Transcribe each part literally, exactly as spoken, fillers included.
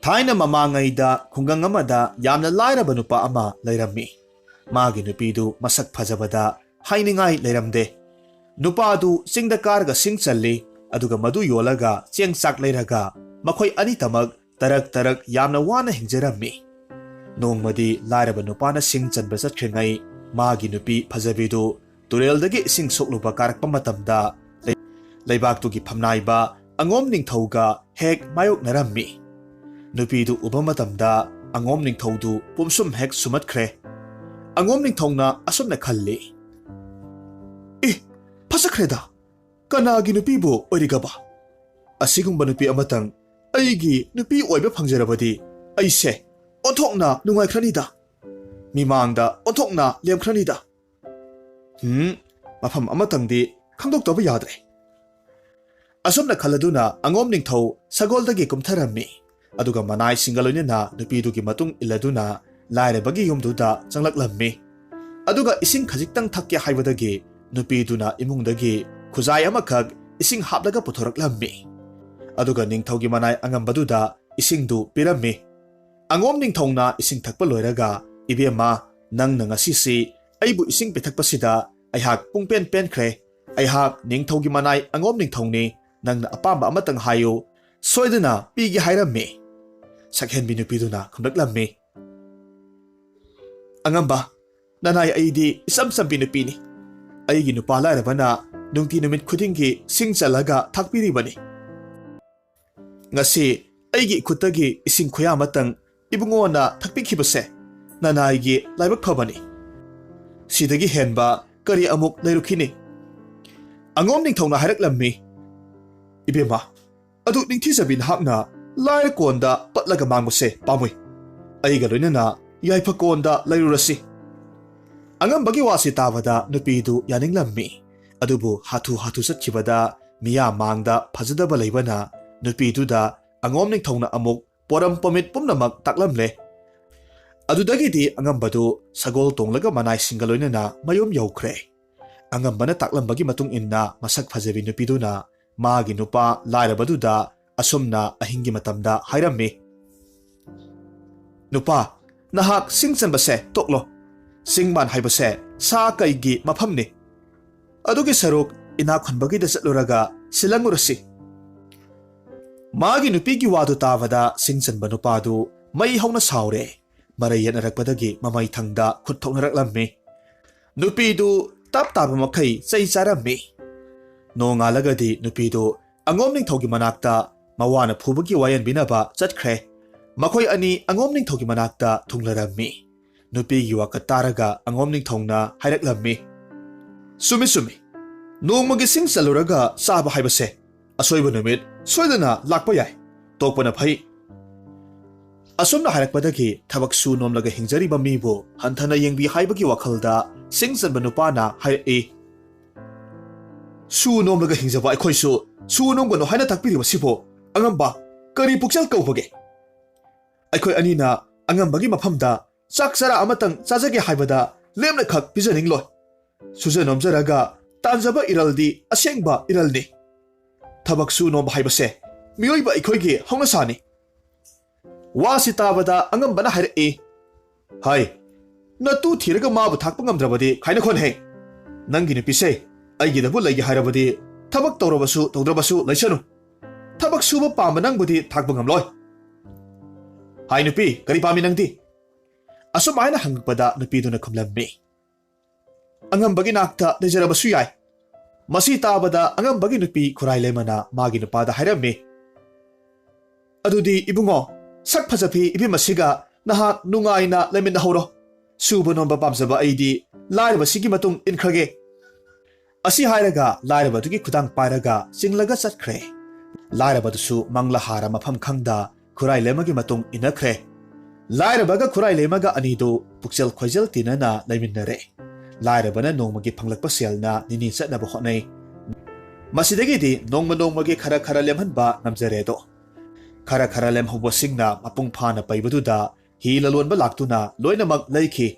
ꯊꯥꯏꯅ ꯃꯃꯥꯡꯉꯩꯗ ꯈꯨꯡꯒꯪ ꯑꯃꯗ ꯌꯥꯝꯅ ꯂꯥꯏꯔꯕ ꯅꯨꯄꯥ ꯑꯃ ꯂꯩꯔꯝꯃꯤ꯫ ꯃꯥꯒꯤ ꯅꯨꯄꯤꯗꯨ ꯃꯁꯛ ꯐꯖꯕꯗ ꯍꯥꯏꯅꯤꯡꯉꯥꯏ ꯂꯩꯔꯝꯗꯦ꯫ ꯅꯨꯄꯥꯗꯨ ꯆꯤꯡꯗ ꯀꯥꯔꯒ ꯁꯤꯡ ꯆꯜꯂꯤ, ꯑꯗꯨꯒ ꯃꯗꯨ ꯌꯣꯜꯂꯒ ꯆꯦꯡ ꯆꯥꯛ ꯂꯩꯔꯒ ꯃꯈꯣꯏ ꯑꯅꯤꯇꯃꯛ ꯇꯔꯛ ꯇꯔꯛ ꯌꯥꯝꯅ ꯋꯥꯅ ꯍꯤꯡꯖꯔꯝꯃꯤ꯫ ꯅꯣꯡꯃꯗꯤ ꯂꯥꯏꯔꯕ ꯅꯨꯄꯥꯅ ꯁꯤꯡ ꯆꯟꯕ ꯆꯠꯈ꯭ꯔꯤꯉꯩ, ꯃꯥꯒꯤ ꯅꯨꯄꯤ ꯐꯖꯕꯤꯗꯨ ꯇꯨꯔꯦꯜꯗꯒꯤ ꯏꯁꯤꯡ ꯁꯣꯛꯂꯨꯕ ꯀꯥꯔꯛꯄ ꯃꯇꯝꯗ, ꯂꯩ-, ꯂꯩꯕꯥꯛꯇꯨꯒꯤ ꯐꯝꯅꯥꯏꯕ ꯑꯉꯣꯝ ꯅꯤꯡꯊꯧꯒ ꯍꯦꯛ ꯃꯥꯌꯣꯛꯅꯔꯝꯃꯤ꯫ ꯅꯨꯄꯤꯗꯨ ꯎꯕ ꯃꯇꯝꯗ ꯑꯉꯣꯝ ꯅꯤꯡꯊꯧꯗꯨ ꯄꯨꯝꯁꯨꯝ ꯍꯦꯛ ꯁꯨꯝꯍꯠꯈ꯭ꯔꯦ꯫ ꯑꯉꯣꯝ ꯅꯤꯡꯊꯧꯅ ꯑꯁꯨꯝꯅ ꯈꯜꯂꯤ, "ꯑꯦ, ꯐꯖꯈ꯭ꯔꯦꯗ! ꯀꯅꯥꯒꯤ ꯅꯨꯄꯤꯕꯨ ꯑꯣꯏꯔꯤꯒꯕ? ꯑꯁꯤꯒꯨꯝꯕ ꯅꯨꯄꯤ ꯑꯃꯇꯪ ꯑꯩꯒꯤ ꯅꯨꯄꯤ ꯑꯣꯏꯕ ꯐꯪꯖꯔꯕꯗꯤ ꯑꯩꯁꯦ ꯑꯣꯟꯊꯣꯛꯅ ꯅꯨꯡꯉꯥꯏꯈ꯭ꯔꯅꯤꯗ꯫ ꯃꯤꯃꯥꯡꯗ ꯑꯣꯟꯊꯣꯛꯅ ꯂꯦꯝꯈ꯭ꯔꯅꯤꯗ꯫ ꯍꯝ, ꯃꯐꯝ ꯑꯃꯇꯪꯗꯤ ꯈꯪꯗꯣꯛꯇꯕ ꯌꯥꯗ꯭ꯔꯦ"꯫ ꯑꯁꯨꯝꯅ ꯈꯜꯂꯗꯨꯅ ꯑꯉꯣꯝ ꯅꯤꯡꯊꯧ ꯁꯒꯣꯜꯗꯒꯤ ꯀꯨꯝꯊꯔꯝꯃꯤ꯫ ꯑꯗꯨꯒ ꯃꯅꯥꯏꯁꯤꯡꯒ ꯂꯣꯏꯅꯅ ꯅꯨꯄꯤꯗꯨꯒꯤ ꯃꯇꯨꯡ ꯏꯜꯂꯗꯨꯅ ꯂꯥꯏꯔꯕꯒꯤ ꯌꯨꯝꯗꯨꯗ ꯆꯪꯂꯛꯂꯝꯃꯤ꯫ ꯑꯗꯨꯒ ꯏꯁꯤꯡ ꯈꯖꯤꯛꯇꯪ ꯊꯛꯀꯦ ꯍꯥꯏꯕꯗꯒꯤ ꯅꯨꯄꯤꯗꯨꯅ ꯏꯃꯨꯡꯗꯒꯤ ꯈꯨꯖꯥꯏ ꯑꯃꯈꯛ ꯏꯁꯤꯡ ꯍꯥꯞꯂꯒ ꯄꯨꯊꯣꯔꯛꯂꯝꯃꯤ꯫ ꯑꯗꯨꯒ ꯅꯤꯡꯊꯧꯒꯤ ꯃꯅꯥꯏ ꯑꯉꯝꯕꯗꯨꯗ ꯏꯁꯤꯡꯗꯨ ꯄꯤꯔꯝꯃꯤ꯫ ꯑꯉꯣꯝ ꯅꯤꯡꯊꯧꯅ ꯏꯁꯤꯡ ꯊꯛꯄ ꯂꯣꯏꯔꯒ, "ꯏꯕꯦꯝꯃ, ꯅꯪꯅ ꯉꯁꯤꯁꯤ ꯑꯩꯕꯨ ꯏꯁꯤꯡ ꯄꯤꯊꯛꯄꯁꯤꯗ ꯑꯩꯍꯥꯛ ꯄꯨꯡꯄꯦꯟ ꯄꯦꯟꯈ꯭ꯔꯦ꯫ ꯑꯩꯍꯥꯛ ꯅꯤꯡꯊꯧꯒꯤ ꯃꯅꯥꯏ ꯑꯉꯣꯝ ꯅꯤꯡꯊꯧꯅꯤ꯫ ꯅꯪꯅ ꯑꯄꯥꯝꯕ ꯑꯃꯇꯪ ꯍꯥꯏꯌꯨ, ꯁꯣꯏꯗꯅ ꯄꯤꯒꯦ" ꯍꯥꯏꯔꯝꯃꯤ꯫ ꯁꯛꯍꯦꯟꯕꯤ ꯅꯨꯄꯤꯗꯨꯅ ꯈꯨꯝꯂꯛꯂꯝꯃꯤ, "ꯑꯉꯝꯕ, ꯅꯅꯥꯏ ꯑꯩꯗꯤ ꯏꯆꯝ ꯆꯝꯕꯤ ꯅꯨꯄꯤꯅꯤ꯫ ꯑꯩꯒꯤ ꯅꯨꯄꯥ ꯂꯥꯏꯔꯕꯅ ꯅꯨꯡꯇꯤ ꯅꯨꯃꯤꯠ ꯈꯨꯗꯤꯡꯒꯤ ꯁꯤꯡ ꯆꯜꯂꯒ ꯊꯥꯛꯄꯤꯔꯤꯕꯅꯤ꯫ ꯉꯁꯤ ꯑꯩꯒꯤ ꯏꯈꯨꯠꯇꯒꯤ ꯏꯁꯤꯡ ꯈꯨꯌꯥ ꯑꯃꯇꯪ ꯏꯕꯨꯡꯉꯣꯅ ꯊꯛꯄꯤꯈꯤꯕꯁꯦ ꯅꯅꯥꯏꯒꯤ ꯂꯥꯏꯕꯛ ꯐꯕꯅꯤ꯫ ꯁꯤꯗꯒꯤ ꯍꯦꯟꯕ ꯀꯔꯤ ꯑꯃꯨꯛ ꯂꯩꯔꯨꯈꯤꯅꯤ?" ꯑꯉꯣꯝ ꯅꯤꯡꯊꯧꯅ ꯍꯥꯏꯔꯛꯂꯝꯃꯤ, "ꯏꯕꯦꯝꯃ, ꯑꯗꯨ ꯅꯤꯡꯊꯤꯖꯕꯤ ꯅꯍꯥꯛꯅ ꯂꯥꯏꯔ ꯀꯣꯟꯗ ꯄꯠꯂꯒ ꯃꯥꯡꯕꯁꯦ ꯄꯥꯝꯃꯨꯏ꯫ ꯑꯩꯒ ꯂꯣꯏꯅꯅ ꯌꯥꯏꯐ ꯀꯣꯟꯗ ꯂꯩꯔꯨꯔꯁꯤ"꯫ ꯑꯉꯝꯕꯒꯤ ꯋꯥꯁꯤ ꯇꯥꯕꯗ ꯅꯨꯄꯤꯗꯨ ꯌꯥꯅꯤꯡꯂꯝꯃꯤ꯫ ꯑꯗꯨꯕꯨ ꯍꯥꯊꯨ ꯍꯥꯊꯨ ꯆꯠꯈꯤꯕꯗ ꯃꯤꯌꯥꯝ ꯃꯥꯡꯗ ꯐꯖꯗꯕ ꯂꯩꯕꯅ ꯅꯨꯄꯤꯗꯨꯗ ꯑꯉꯣꯝ ꯅꯤꯡꯊꯧꯅ ꯑꯃꯨꯛ ꯄꯣꯔꯝ ꯄꯣꯃꯤꯠ ꯄꯨꯝꯅꯃꯛ ꯇꯥꯛꯂꯝꯂꯦ꯫ ꯑꯗꯨꯗꯒꯤꯗꯤ ꯑꯉꯝꯕꯗꯨ ꯁꯒꯣꯜ ꯇꯣꯡꯂꯒ ꯃꯅꯥꯏꯁꯤꯡꯒ ꯂꯣꯏꯅꯅ ꯃꯌꯨꯝ ꯌꯧꯈ꯭ꯔꯦ꯫ ꯑꯉꯝꯕꯅ ꯇꯥꯛꯂꯝꯕꯒꯤ ꯃꯇꯨꯡ ꯏꯟꯅ ꯃꯁꯛ ꯐꯖꯕꯤ ꯅꯨꯄꯤꯗꯨꯅ ꯃꯥꯒꯤ ꯅꯨꯄꯥ ꯂꯥꯏꯔꯕꯗꯨꯗ ꯑꯁꯨꯝꯅ ꯑꯍꯤꯡꯒꯤ ꯃꯇꯝꯗ ꯍꯥꯏꯔꯝꯃꯤ, "ꯅꯨꯄꯥ, ꯅꯍꯥꯛ ꯁꯤꯡ ꯆꯟꯕꯁꯦ ꯇꯣꯛꯂꯣ꯫ ꯁꯤꯡ ꯃꯥꯟ ꯍꯥꯏꯕꯁꯦ ꯁꯥ ꯀꯩꯒꯤ ꯃꯐꯝꯅꯤ꯫ ꯑꯗꯨꯒꯤ ꯁꯔꯨꯛ ꯏꯅꯥꯛ ꯈꯨꯟꯕꯒꯤꯗ ꯆꯠꯂꯨꯔꯒ ꯁꯤꯜꯂꯪꯉꯨꯔꯁꯤ꯫" ꯃꯥꯒꯤ ꯅꯨꯄꯤꯒꯤ ꯋꯥꯗꯨ ꯇꯥꯕꯗ ꯁꯤꯡ ꯆꯟꯕ ꯅꯨꯄꯥꯗꯨ ꯃꯩ ꯍꯧꯅ ꯁꯥꯎꯔꯦ꯫ ꯃꯔꯩ ꯌꯦꯠꯅꯔꯛꯄꯗꯒꯤ ꯃꯃꯩ ꯊꯪꯗ ꯈꯨꯠ ꯊꯣꯛꯅꯔꯛꯂꯝꯃꯤ꯫ ꯅꯨꯄꯤꯗꯨ ꯇꯞ ꯇꯥꯕ ꯃꯈꯩ ꯆꯩ ꯆꯥꯔꯝꯃꯤ꯫ ꯅꯣꯡꯉꯥꯜꯂꯒꯗꯤ ꯅꯨꯄꯤꯗꯨ ꯑꯉꯣꯝ ꯅꯤꯡꯊꯧꯒꯤ ꯃꯅꯥꯛꯇ ꯃꯋꯥꯅ ꯐꯨꯕꯒꯤ ꯋꯥꯌꯦꯟ ꯕꯤꯅꯕ ꯆꯠꯈ꯭ꯔꯦ꯫ ꯃꯈꯣꯏ ꯑꯅꯤ ꯑꯉꯣꯝ ꯅꯤꯡꯊꯧꯒꯤ ꯃꯅꯥꯛꯇ ꯊꯨꯡꯂꯔꯝꯃꯤ꯫ ꯅꯨꯄꯤꯒꯤ ꯋꯥꯀꯠ ꯇꯥꯔꯒ ꯑꯉꯣꯝ ꯅꯤꯡꯊꯧꯅ ꯍꯥꯏꯔꯛꯂꯝꯃꯤ, "ꯆꯨꯝꯃꯤ, ꯆꯨꯝꯃꯤ꯫ ꯅꯣꯡꯃꯒꯤ ꯁꯤꯡ ꯆꯜꯂꯨꯔꯒ ꯆꯥꯕ ꯍꯥꯏꯕꯁꯦ ꯑꯁꯣꯏꯕ ꯅꯨꯃꯤꯠ ꯁꯣꯏꯗꯅ ꯂꯥꯛꯄ ꯌꯥꯏ꯫ ꯇꯣꯛꯄꯅ ꯐꯩ꯫" ꯑꯁꯨꯝꯅ ꯍꯥꯏꯔꯛꯄꯗꯒꯤ ꯊꯕꯛ ꯁꯨ ꯅꯣꯝꯂꯒ ꯍꯤꯡꯖꯔꯤꯕ ꯃꯤꯕꯨ ꯍꯟꯊꯅ ꯌꯦꯡꯕꯤ ꯍꯥꯏꯕꯒꯤ ꯋꯥꯈꯜꯗ ꯁꯤꯡ ꯆꯟꯕ ꯅꯨꯄꯥꯅ ꯍꯥꯏꯔꯛꯏ, "ꯁꯨ ꯅꯣꯝꯂꯒ ꯍꯤꯡꯖꯕ ꯑꯩꯈꯣꯏꯁꯨ ꯁꯨ ꯅꯣꯝꯒꯅꯨ ꯍꯥꯏꯅ ꯇꯥꯛꯄꯤꯔꯤꯕꯁꯤꯕꯨ ꯑꯉꯝꯕ ꯀꯔꯤ ꯄꯨꯛꯆꯦꯜ ꯀꯧꯕꯒꯦ? ꯑꯩꯈꯣꯏ ꯑꯅꯤꯅ ꯑꯉꯝꯕꯒꯤ ꯃꯐꯝꯗ ꯆꯥꯛ ꯆꯔꯥ ꯑꯃꯇꯪ ꯆꯥꯖꯒꯦ ꯍꯥꯏꯕꯗ ꯂꯦꯝꯅꯈꯛ ꯄꯤꯖꯅꯤꯡꯂꯣꯏ꯫ ꯁꯨꯖ ꯅꯣꯝꯖꯔꯒ ꯇꯥꯟꯖꯕ ꯏꯔꯜꯗꯤ ꯑꯁꯦꯡꯕ ꯏꯔꯜꯅꯤ꯫ ꯊꯕꯛ ꯁꯨ ꯅꯣꯝꯕ ꯍꯥꯏꯕꯁꯦ ꯃꯤꯑꯣꯏꯕ ꯑꯩꯈꯣꯏꯒꯤ ꯍꯧꯅꯁꯥꯅꯤ꯫" ꯋꯥꯁꯤ ꯇꯥꯕꯗ ꯑꯉꯝꯕꯅ ꯍꯥꯏꯔꯛꯏ, "ꯍꯥꯏ, ꯅꯇꯨ ꯊꯤꯔꯒ ꯃꯥꯕꯨ ꯊꯥꯛꯄ ꯉꯝꯗ꯭ꯔꯕꯗꯤ ꯈꯥꯏꯅꯈꯣꯟꯍꯦ꯫ ꯅꯪꯒꯤ ꯅꯨꯄꯤꯁꯦ ꯑꯩꯒꯤꯗꯕꯨ ꯂꯩꯒꯦ ꯍꯥꯏꯔꯕꯗꯤ ꯊꯕꯛ ꯇꯧꯔꯕꯁꯨ ꯇꯧꯗ꯭ꯔꯕꯁꯨ ꯂꯩꯁꯅꯨ꯫ ꯊꯕꯛ ꯁꯨꯕ ꯄꯥꯝꯕ ꯅꯪꯕꯨꯗꯤ ꯊꯥꯛꯄ ꯉꯝꯂꯣꯏ꯫ ꯍꯥꯏ ꯅꯨꯄꯤ, ꯀꯔꯤ ꯄꯥꯝꯃꯤ ꯅꯪꯗꯤ?" ꯑꯁꯨꯝ ꯍꯥꯏꯅ ꯍꯪꯉꯛꯄꯗ ꯅꯨꯄꯤꯗꯨꯅ ꯈꯨꯝꯂꯝꯃꯤ, "ꯑꯉꯝꯕꯒꯤ ꯅꯥꯛꯇ ꯂꯩꯖꯔꯕꯁꯨ ꯌꯥꯏ꯫" ꯃꯁꯤ ꯇꯥꯕꯗ ꯑꯉꯝꯕꯒꯤ ꯅꯨꯄꯤ ꯈꯨꯔꯥꯏ ꯂꯩꯃꯅ ꯃꯥꯒꯤ ꯅꯨꯄꯥꯗ ꯍꯥꯏꯔꯝꯃꯤ, "ꯑꯗꯨꯗꯤ ꯏꯕꯨꯡꯉꯣ, ꯁꯛ ꯐꯖꯕꯤ ꯏꯕꯦꯝ ꯑꯁꯤꯒ ꯅꯍꯥꯛ ꯅꯨꯡꯉꯥꯏꯅ ꯂꯩꯃꯤꯟꯅꯍꯧꯔꯣ꯫ ꯁꯨꯕ ꯅꯣꯝꯕ ꯄꯥꯝꯖꯕ ꯑꯩꯗꯤ ꯂꯥꯏꯔꯕꯁꯤꯒꯤ ꯃꯇꯨꯡ ꯏꯟꯈ꯭ꯔꯒꯦ꯫" ꯑꯁꯤ ꯍꯥꯏꯔꯒ ꯂꯥꯏꯔꯕꯗꯨꯒꯤ ꯈꯨꯗꯥꯡ ꯄꯥꯏꯔꯒ ꯆꯤꯡꯂꯒ ꯆꯠꯈ꯭ꯔꯦ꯫ ꯂꯥꯏꯔꯕꯗꯨꯁꯨ ꯃꯪꯂꯍꯥꯔ ꯃꯐꯝ ꯈꯪꯗ ꯈꯨꯔꯥꯏ ꯂꯩꯃꯒꯤ ꯃꯇꯨꯡ ꯏꯟꯅꯈ꯭ꯔꯦ꯫ ꯂꯥꯏꯔꯕꯒ ꯈꯨꯔꯥꯏ ꯂꯩꯃꯒ ꯑꯅꯤꯗꯨ ꯄꯨꯛꯆꯦꯜ ꯈꯣꯏꯖꯦꯜ ꯇꯤꯟꯅꯅ ꯂꯩꯃꯤꯟꯅꯔꯦ꯫ ꯂꯥꯏꯔꯕꯅ ꯅꯣꯡꯃꯒꯤ ꯐꯪꯂꯛꯄ ꯁꯦꯜꯅ ꯅꯤꯅꯤ ꯆꯠꯅꯕ ꯍꯣꯠꯅꯩ꯫ ꯃꯁꯤꯗꯒꯤꯗꯤ ꯅꯣꯡꯃ ꯅꯣꯡꯃꯒꯤ ꯈꯔ ꯈꯔ ꯂꯦꯝꯍꯟꯕ ꯉꯝꯖꯔꯦꯗꯣ꯫ ꯈꯔ ꯈꯔ ꯂꯦꯝꯍꯧꯕꯁꯤꯡꯅ ꯃꯄꯨꯡ ꯐꯥꯅ ꯄꯩꯕꯗꯨꯗ ꯍꯤ ꯂꯂꯣꯟꯕ ꯂꯥꯛꯇꯨꯅ ꯂꯣꯏꯅꯃꯛ ꯂꯩꯈꯤ꯫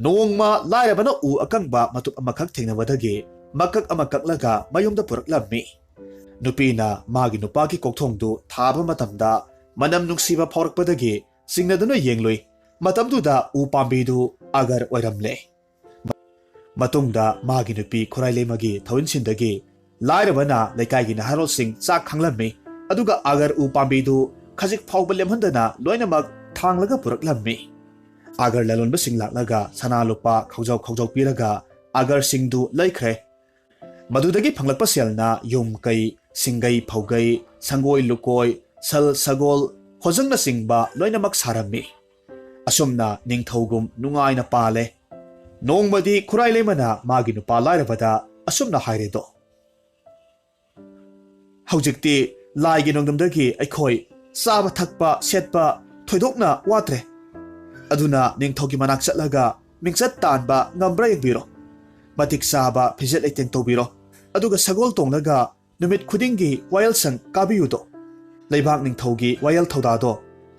ꯅꯣꯡꯃ ꯂꯥꯏꯔꯕꯅ ꯎ ꯑꯀꯪꯕ ꯃꯇꯨꯞ ꯑꯃꯈꯛ ꯊꯦꯡꯅꯕꯗꯒꯤ ꯃꯀꯛ ꯑꯃ ꯀꯛꯂꯒ ꯃꯌꯨꯝꯗ ꯄꯨꯔꯛꯂꯝꯃꯤ꯫ ꯅꯨꯄꯤꯅ ꯃꯥꯒꯤ ꯅꯨꯄꯥꯒꯤ ꯀꯣꯛꯊꯣꯡꯗꯨ ꯊꯥꯕ ꯃꯇꯝꯗ ꯃꯅꯝ ꯅꯨꯡꯁꯤꯕ ꯐꯥꯎꯔꯛꯄꯗꯒꯤ ꯆꯤꯡꯅꯗꯨꯅ ꯌꯦꯡꯂꯨꯏ꯫ ꯃꯇꯝꯗꯨꯗ ꯎ ꯄꯥꯝꯕꯤꯗꯨ ꯑꯒꯔ ꯑꯣꯏꯔꯝꯂꯦ꯫ ꯃꯇꯨꯡꯗ ꯃꯥꯒꯤ ꯅꯨꯄꯤ ꯈꯨꯔꯥꯏꯂꯩꯃꯒꯤ ꯊꯧꯏꯟꯁꯤꯟꯗꯒꯤ ꯂꯥꯏꯔꯕꯅ ꯂꯩꯀꯥꯏꯒꯤ ꯅꯍꯥꯔꯣꯜꯁꯤꯡ ꯆꯥꯛ ꯈꯥꯡꯂꯝꯃꯤ꯫ ꯑꯗꯨꯒ ꯑꯒꯔ ꯎ ꯄꯥꯝꯕꯤꯗꯨ ꯈꯖꯤꯛ ꯐꯥꯎꯕ ꯂꯦꯝꯍꯟꯗꯅ ꯂꯣꯏꯅꯃꯛ ꯊꯥꯡꯂꯒ ꯄꯨꯔꯛꯂꯝꯃꯤ꯫ ꯑꯒꯔ ꯂꯂꯣꯟꯕꯁꯤꯡ ꯂꯥꯛꯂꯒ ꯁꯅꯥ ꯂꯨꯄꯥ ꯈꯧꯖꯥꯎ ꯈꯧꯖꯥꯎ ꯄꯤꯔꯒ ꯑꯒꯔꯁꯤꯡꯗꯨ ꯂꯩꯈ꯭ꯔꯦ꯫ ꯃꯗꯨꯗꯒꯤ ꯐꯪꯂꯛꯄ ꯁꯦꯜꯅ ꯌꯨꯝ ꯀꯩ, ꯁꯤꯡꯒꯩ ꯐꯧꯒꯩ, ꯁꯪꯒꯣꯏ ꯂꯨꯀꯣꯏ, ꯁꯜ ꯁꯒꯣꯜ, ꯈꯣꯖꯪꯅꯆꯤꯡꯕ ꯂꯣꯏꯅꯃꯛ ꯁꯥꯔꯝꯃꯤ꯫ ꯑꯁꯨꯝꯅ ꯅꯤꯡꯊꯧꯒꯨꯝ ꯅꯨꯡꯉꯥꯏꯅ ꯄꯥꯜꯂꯦ꯫ ꯅꯣꯡꯃꯗꯤ ꯈꯨꯔꯥꯏꯂꯩꯃꯅ ꯃꯥꯒꯤ ꯅꯨꯄꯥ ꯂꯥꯏꯔꯕꯗ ꯑꯁꯨꯝꯅ ꯍꯥꯏꯔꯦꯗꯣ, "ꯍꯧꯖꯤꯛꯇꯤ ꯂꯥꯏꯒꯤ ꯅꯣꯡꯗꯝꯗꯒꯤ ꯑꯩꯈꯣꯏ ꯆꯥꯕ ꯊꯛꯄ ꯁꯦꯠꯄ ꯊꯣꯏꯗꯣꯛꯅ ꯋꯥꯠꯇ꯭ꯔꯦ꯫ ꯑꯗꯨꯅ ꯅꯤꯡꯊꯧꯒꯤ ꯃꯅꯥꯛ ꯆꯠꯂꯒ ꯃꯤꯡꯆꯠ ꯇꯥꯟꯕ ꯉꯝꯕ꯭ꯔꯥ ꯌꯦꯡꯕꯤꯔꯣ꯫ ꯃꯇꯤꯛ ꯆꯥꯕ ꯐꯤꯖꯦꯠ ꯂꯩꯇꯦꯡ ꯇꯧꯕꯤꯔꯣ꯫ ꯑꯗꯨꯒ ꯁꯒꯣꯜ ꯇꯣꯡꯂꯒ ꯅꯨꯃꯤꯠ ꯈꯨꯗꯤꯡꯒꯤ ꯋꯥꯌꯦꯜꯁꯪ ꯀꯥꯕꯤꯌꯨꯗꯣ꯫ ꯂꯩꯕꯥꯛ ꯅꯤꯡꯊꯧꯒꯤ ꯋꯥꯌꯦꯜ ꯊꯧꯗꯥꯗꯣ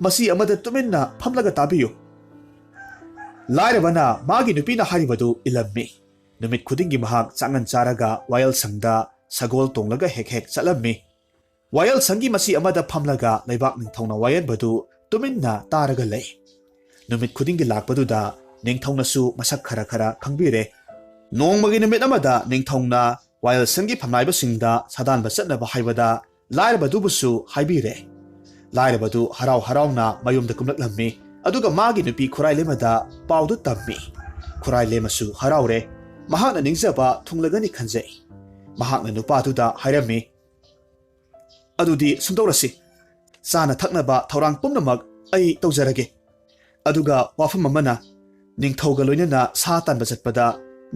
ꯃꯆꯤ ꯑꯃꯗ ꯇꯨꯃꯤꯟꯅ ꯐꯝꯂꯒ ꯇꯥꯕꯤꯌꯨ꯫" ꯂꯥꯏꯔꯕꯅ ꯃꯥꯒꯤ ꯅꯨꯄꯤꯅ ꯍꯥꯏꯔꯤꯕꯗꯨ ꯏꯜꯂꯝꯃꯤ꯫ ꯅꯨꯃꯤꯠ ꯈꯨꯗꯤꯡꯒꯤ ꯃꯍꯥꯛ ꯆꯥꯛꯉꯟ ꯆꯥꯔꯒ ꯋꯥꯌꯦꯜꯁꯪꯗ ꯁꯒꯣꯜ ꯇꯣꯡꯂꯒ ꯍꯦꯛ ꯍꯦꯛ ꯆꯠꯂꯝꯃꯤ꯫ ꯋꯥꯌꯦꯜꯁꯪꯒꯤ ꯃꯆꯤ ꯑꯃꯗ ꯐꯝꯂꯒ ꯂꯩꯕꯥꯛ ꯅꯤꯡꯊꯧꯅ ꯋꯥꯌꯦꯟꯕꯗꯨ ꯇꯨꯃꯤꯟꯅ ꯇꯥꯔꯒ ꯂꯩ꯫ ꯅꯨꯃꯤꯠ ꯈꯨꯗꯤꯡꯒꯤ ꯂꯥꯛꯄꯗꯨꯗ ꯅꯤꯡꯊꯧꯅꯁꯨ ꯃꯁꯛ ꯈꯔ ꯈꯔ ꯈꯪꯕꯤꯔꯦ꯫ ꯅꯣꯡꯃꯒꯤ ꯅꯨꯃꯤꯠ ꯑꯃꯗ ꯅꯤꯡꯊꯧꯅ ꯋꯥꯌꯦꯜꯁꯪꯒꯤ ꯐꯝꯅꯥꯏꯕꯁꯤꯡꯗ ꯁꯥꯗꯥꯟꯕ ꯆꯠꯅꯕ ꯍꯥꯏꯕꯗ ꯂꯥꯏꯔꯕꯗꯨꯕꯨꯁꯨ ꯍꯥꯏꯕꯤꯔꯦ꯫ ꯂꯥꯏꯔꯕꯗꯨ ꯍꯔꯥꯎ ꯍꯔꯥꯎꯅ ꯃꯌꯨꯝꯗ ꯀꯨꯝꯂꯛꯂꯝꯃꯤ꯫ ꯑꯗꯨꯒ ꯃꯥꯒꯤ ꯅꯨꯄꯤ ꯈꯨꯔꯥꯏꯂꯦꯝꯃꯗ ꯄꯥꯎꯗꯨ ꯇꯝꯃꯤ꯫ ꯈꯨꯔꯥꯏꯂꯦꯝꯃꯁꯨ ꯍꯔꯥꯎꯔꯦ꯫ ꯃꯍꯥꯛꯅ ꯅꯤꯡꯖꯕ ꯊꯨꯡꯂꯒꯅꯤ ꯈꯟꯖꯩ꯫ ꯃꯍꯥꯛꯅ ꯅꯨꯄꯥꯗꯨꯗ ꯍꯥꯏꯔꯝꯃꯤ, "ꯑꯗꯨꯗꯤ ꯁꯨꯝꯗꯧꯔꯁꯤ, ꯆꯥꯅ ꯊꯛꯅꯕ ꯊꯧꯔꯥꯡ ꯄꯨꯝꯅꯃꯛ ꯑꯩ ꯇꯧꯖꯔꯒꯦ꯫ ꯑꯗꯨꯒ ꯋꯥꯐꯝ ꯑꯃꯅ, ꯅꯤꯡꯊꯧꯒ ꯂꯣꯏꯅꯅ ꯁꯥ ꯇꯥꯟꯕ ꯆꯠꯄꯗ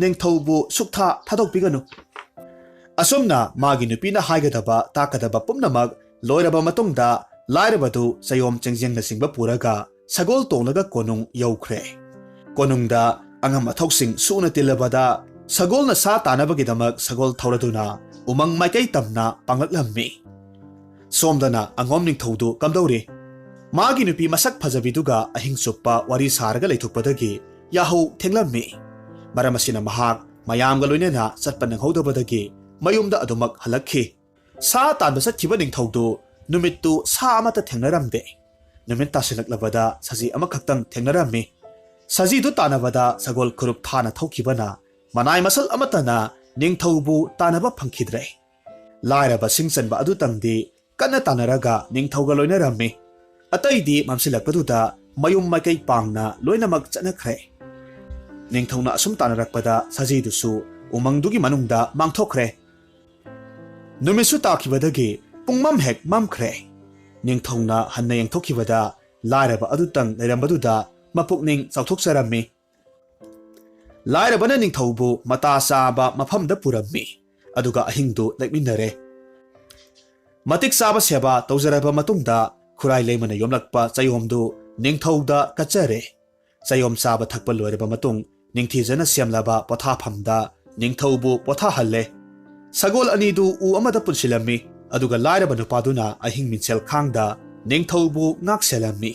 ꯅꯤꯡꯊꯧꯕꯨ ꯁꯨꯛꯊꯥ ꯊꯥꯗꯣꯛꯄꯤꯒꯅꯨ꯫" ꯑꯁꯨꯝꯅ ꯃꯥꯒꯤ ꯅꯨꯄꯤꯅ ꯍꯥꯏꯒꯗꯕ ꯇꯥꯛꯀꯗꯕ ꯄꯨꯝꯅꯃꯛ ꯂꯣꯏꯔꯕ ꯃꯇꯨꯡꯗ, ꯂꯥꯏꯔꯕꯗꯨ ꯆꯌꯣꯝ ꯆꯦꯡꯖꯦꯡꯅꯆꯤꯡꯕ ꯄꯨꯔꯒ ꯁꯒꯣꯜ ꯇꯣꯡꯂꯒ ꯀꯣꯅꯨꯡ ꯌꯧꯈ꯭ꯔꯦ꯫ ꯀꯣꯅꯨꯡꯗ ꯑꯉꯝ ꯑꯊꯧꯁꯤꯡ ꯁꯨꯅ ꯇꯤꯜꯂꯕꯗ, ꯁꯒꯣꯜꯅ ꯁꯥ ꯇꯥꯅꯕꯒꯤꯗꯃꯛ ꯁꯒꯣꯜ ꯊꯧꯔꯗꯨꯅ ꯎꯃꯪ ꯃꯥꯏꯀꯩ ꯇꯝꯅ ꯄꯥꯡꯂꯛꯂꯝꯃꯤ꯫ ꯁꯣꯝꯗꯅ ꯑꯉꯣꯝ ꯅꯤꯡꯊꯧꯗꯨ ꯀꯝꯗꯧꯔꯤ? ꯃꯥꯒꯤ ꯅꯨꯄꯤ ꯃꯁꯛ ꯐꯖꯕꯤꯗꯨꯒ ꯑꯍꯤꯡ ꯆꯨꯞꯄ ꯋꯥꯔꯤ ꯁꯥꯔꯒ ꯂꯩꯊꯣꯛꯄꯗꯒꯤ ꯌꯥꯍꯧ ꯊꯦꯡꯂꯝꯃꯤ꯫ ꯃꯔꯝ ꯑꯁꯤꯅ ꯃꯍꯥꯛ ꯃꯌꯥꯝꯒ ꯂꯣꯏꯅꯅ ꯆꯠꯄ ꯅꯪꯍꯧꯗꯕꯗꯒꯤ ꯃꯌꯨꯝꯗ ꯑꯗꯨꯃꯛ ꯍꯜꯂꯛꯈꯤ꯫ ꯁꯥ ꯇꯥꯟꯕ ꯆꯠꯈꯤꯕ ꯅꯤꯡꯊꯧꯗꯨ ꯅꯨꯃꯤꯠꯇꯨ ꯁꯥ ꯑꯃꯠꯇ ꯊꯦꯡꯅꯔꯝꯗꯦ꯫ ꯅꯨꯃꯤꯠ ꯇꯥꯁꯤꯜꯂꯛꯂꯕꯗ ꯁꯖꯤ ꯑꯃꯈꯛꯇꯪ ꯊꯦꯡꯅꯔꯝꯃꯤ꯫ ꯁꯖꯤꯗꯨ ꯇꯥꯟꯅꯕꯗ ꯁꯒꯣꯜ ꯈꯨꯔꯨꯞ ꯊꯥꯅ ꯊꯧꯈꯤꯕꯅ ꯃꯅꯥꯏ ꯃꯁꯜ ꯑꯃꯠꯇꯅ ꯅꯤꯡꯊꯧꯕꯨ ꯇꯥꯟꯅꯕ ꯐꯪꯈꯤꯗ꯭ꯔꯦ꯫ ꯂꯥꯏꯔꯕ ꯁꯤꯡ ꯆꯟꯕ ꯑꯗꯨꯇꯪꯗꯤ ꯀꯟꯅ ꯇꯥꯟꯅꯔꯒ ꯅꯤꯡꯊꯧꯒ ꯂꯣꯏꯅꯔꯝꯃꯤ꯫ ꯑꯇꯩꯗꯤ ꯃꯝꯁꯤꯜꯂꯛꯄꯗꯨꯗ ꯃꯌꯨꯝ ꯃꯥꯏꯀꯩ ꯄꯥꯡꯅ ꯂꯣꯏꯅꯃꯛ ꯆꯠꯅꯈ꯭ꯔꯦ꯫ ꯅꯤꯡꯊꯧꯅ ꯑꯁꯨꯝ ꯇꯥꯟꯅꯔꯛꯄꯗ ꯁꯖꯤꯗꯨꯁꯨ ꯎꯃꯪꯗꯨꯒꯤ ꯃꯅꯨꯡꯗ ꯃꯥꯡꯊꯣꯛꯈ꯭ꯔꯦ꯫ ꯅꯨꯃꯤꯠꯁꯨ ꯇꯥꯈꯤꯕꯗꯒꯤ ꯄꯨꯡꯃꯝ ꯍꯦꯛ ꯃꯝꯈ꯭ꯔꯦ꯫ ꯅꯤꯡꯊꯧꯅ ꯍꯟꯅ ꯌꯦꯡꯊꯣꯛꯈꯤꯕꯗ ꯂꯥꯏꯔꯕ ꯑꯗꯨꯇꯪ ꯂꯩꯔꯝꯕꯗꯨꯗ ꯃꯄꯨꯛꯅꯤꯡ ꯆꯥꯎꯊꯣꯛꯆꯔꯝꯃꯤ꯫ ꯂꯥꯏꯔꯕꯅ ꯅꯤꯡꯊꯧꯕꯨ ꯃꯇꯥ ꯆꯥꯕ ꯃꯐꯝꯗ ꯄꯨꯔꯝꯃꯤ, ꯑꯗꯨꯒ ꯑꯍꯤꯡꯗꯨ ꯂꯦꯛꯃꯤꯟꯅꯔꯦ꯫ ꯃꯇꯤꯛ ꯆꯥꯕ ꯁꯦꯕꯥ ꯇꯧꯖꯔꯕ ꯃꯇꯨꯡꯗ ꯈꯨꯔꯥꯏ ꯂꯩꯃꯅ ꯌꯣꯝꯂꯛꯄ ꯆꯌꯣꯝꯗꯨ ꯅꯤꯡꯊꯧꯗ ꯀꯠꯆꯔꯦ꯫ ꯆꯌꯣꯝ ꯆꯥꯕ ꯊꯛꯄ ꯂꯣꯏꯔꯕ ꯃꯇꯨꯡ ꯅꯤꯡꯊꯤꯖꯅ ꯁꯦꯝꯂꯕ ꯄꯣꯊꯥꯐꯝꯗ ꯅꯤꯡꯊꯧꯕꯨ ꯄꯣꯊꯥꯍꯜꯂꯦ꯫ ꯁꯒꯣꯜ ꯑꯅꯤꯗꯨ ꯎ ꯑꯃꯗ ꯄꯨꯟꯁꯤꯜꯂꯝꯃꯤ, ꯑꯗꯨꯒ ꯂꯥꯏꯔꯕ ꯅꯨꯄꯥꯗꯨꯅ ꯑꯍꯤꯡ ꯃꯤꯡꯁꯦꯜ ꯈꯥꯡꯗ ꯅꯤꯡꯊꯧꯕꯨ ꯉꯥꯛ ꯁꯦꯜꯂꯝꯃꯤ꯫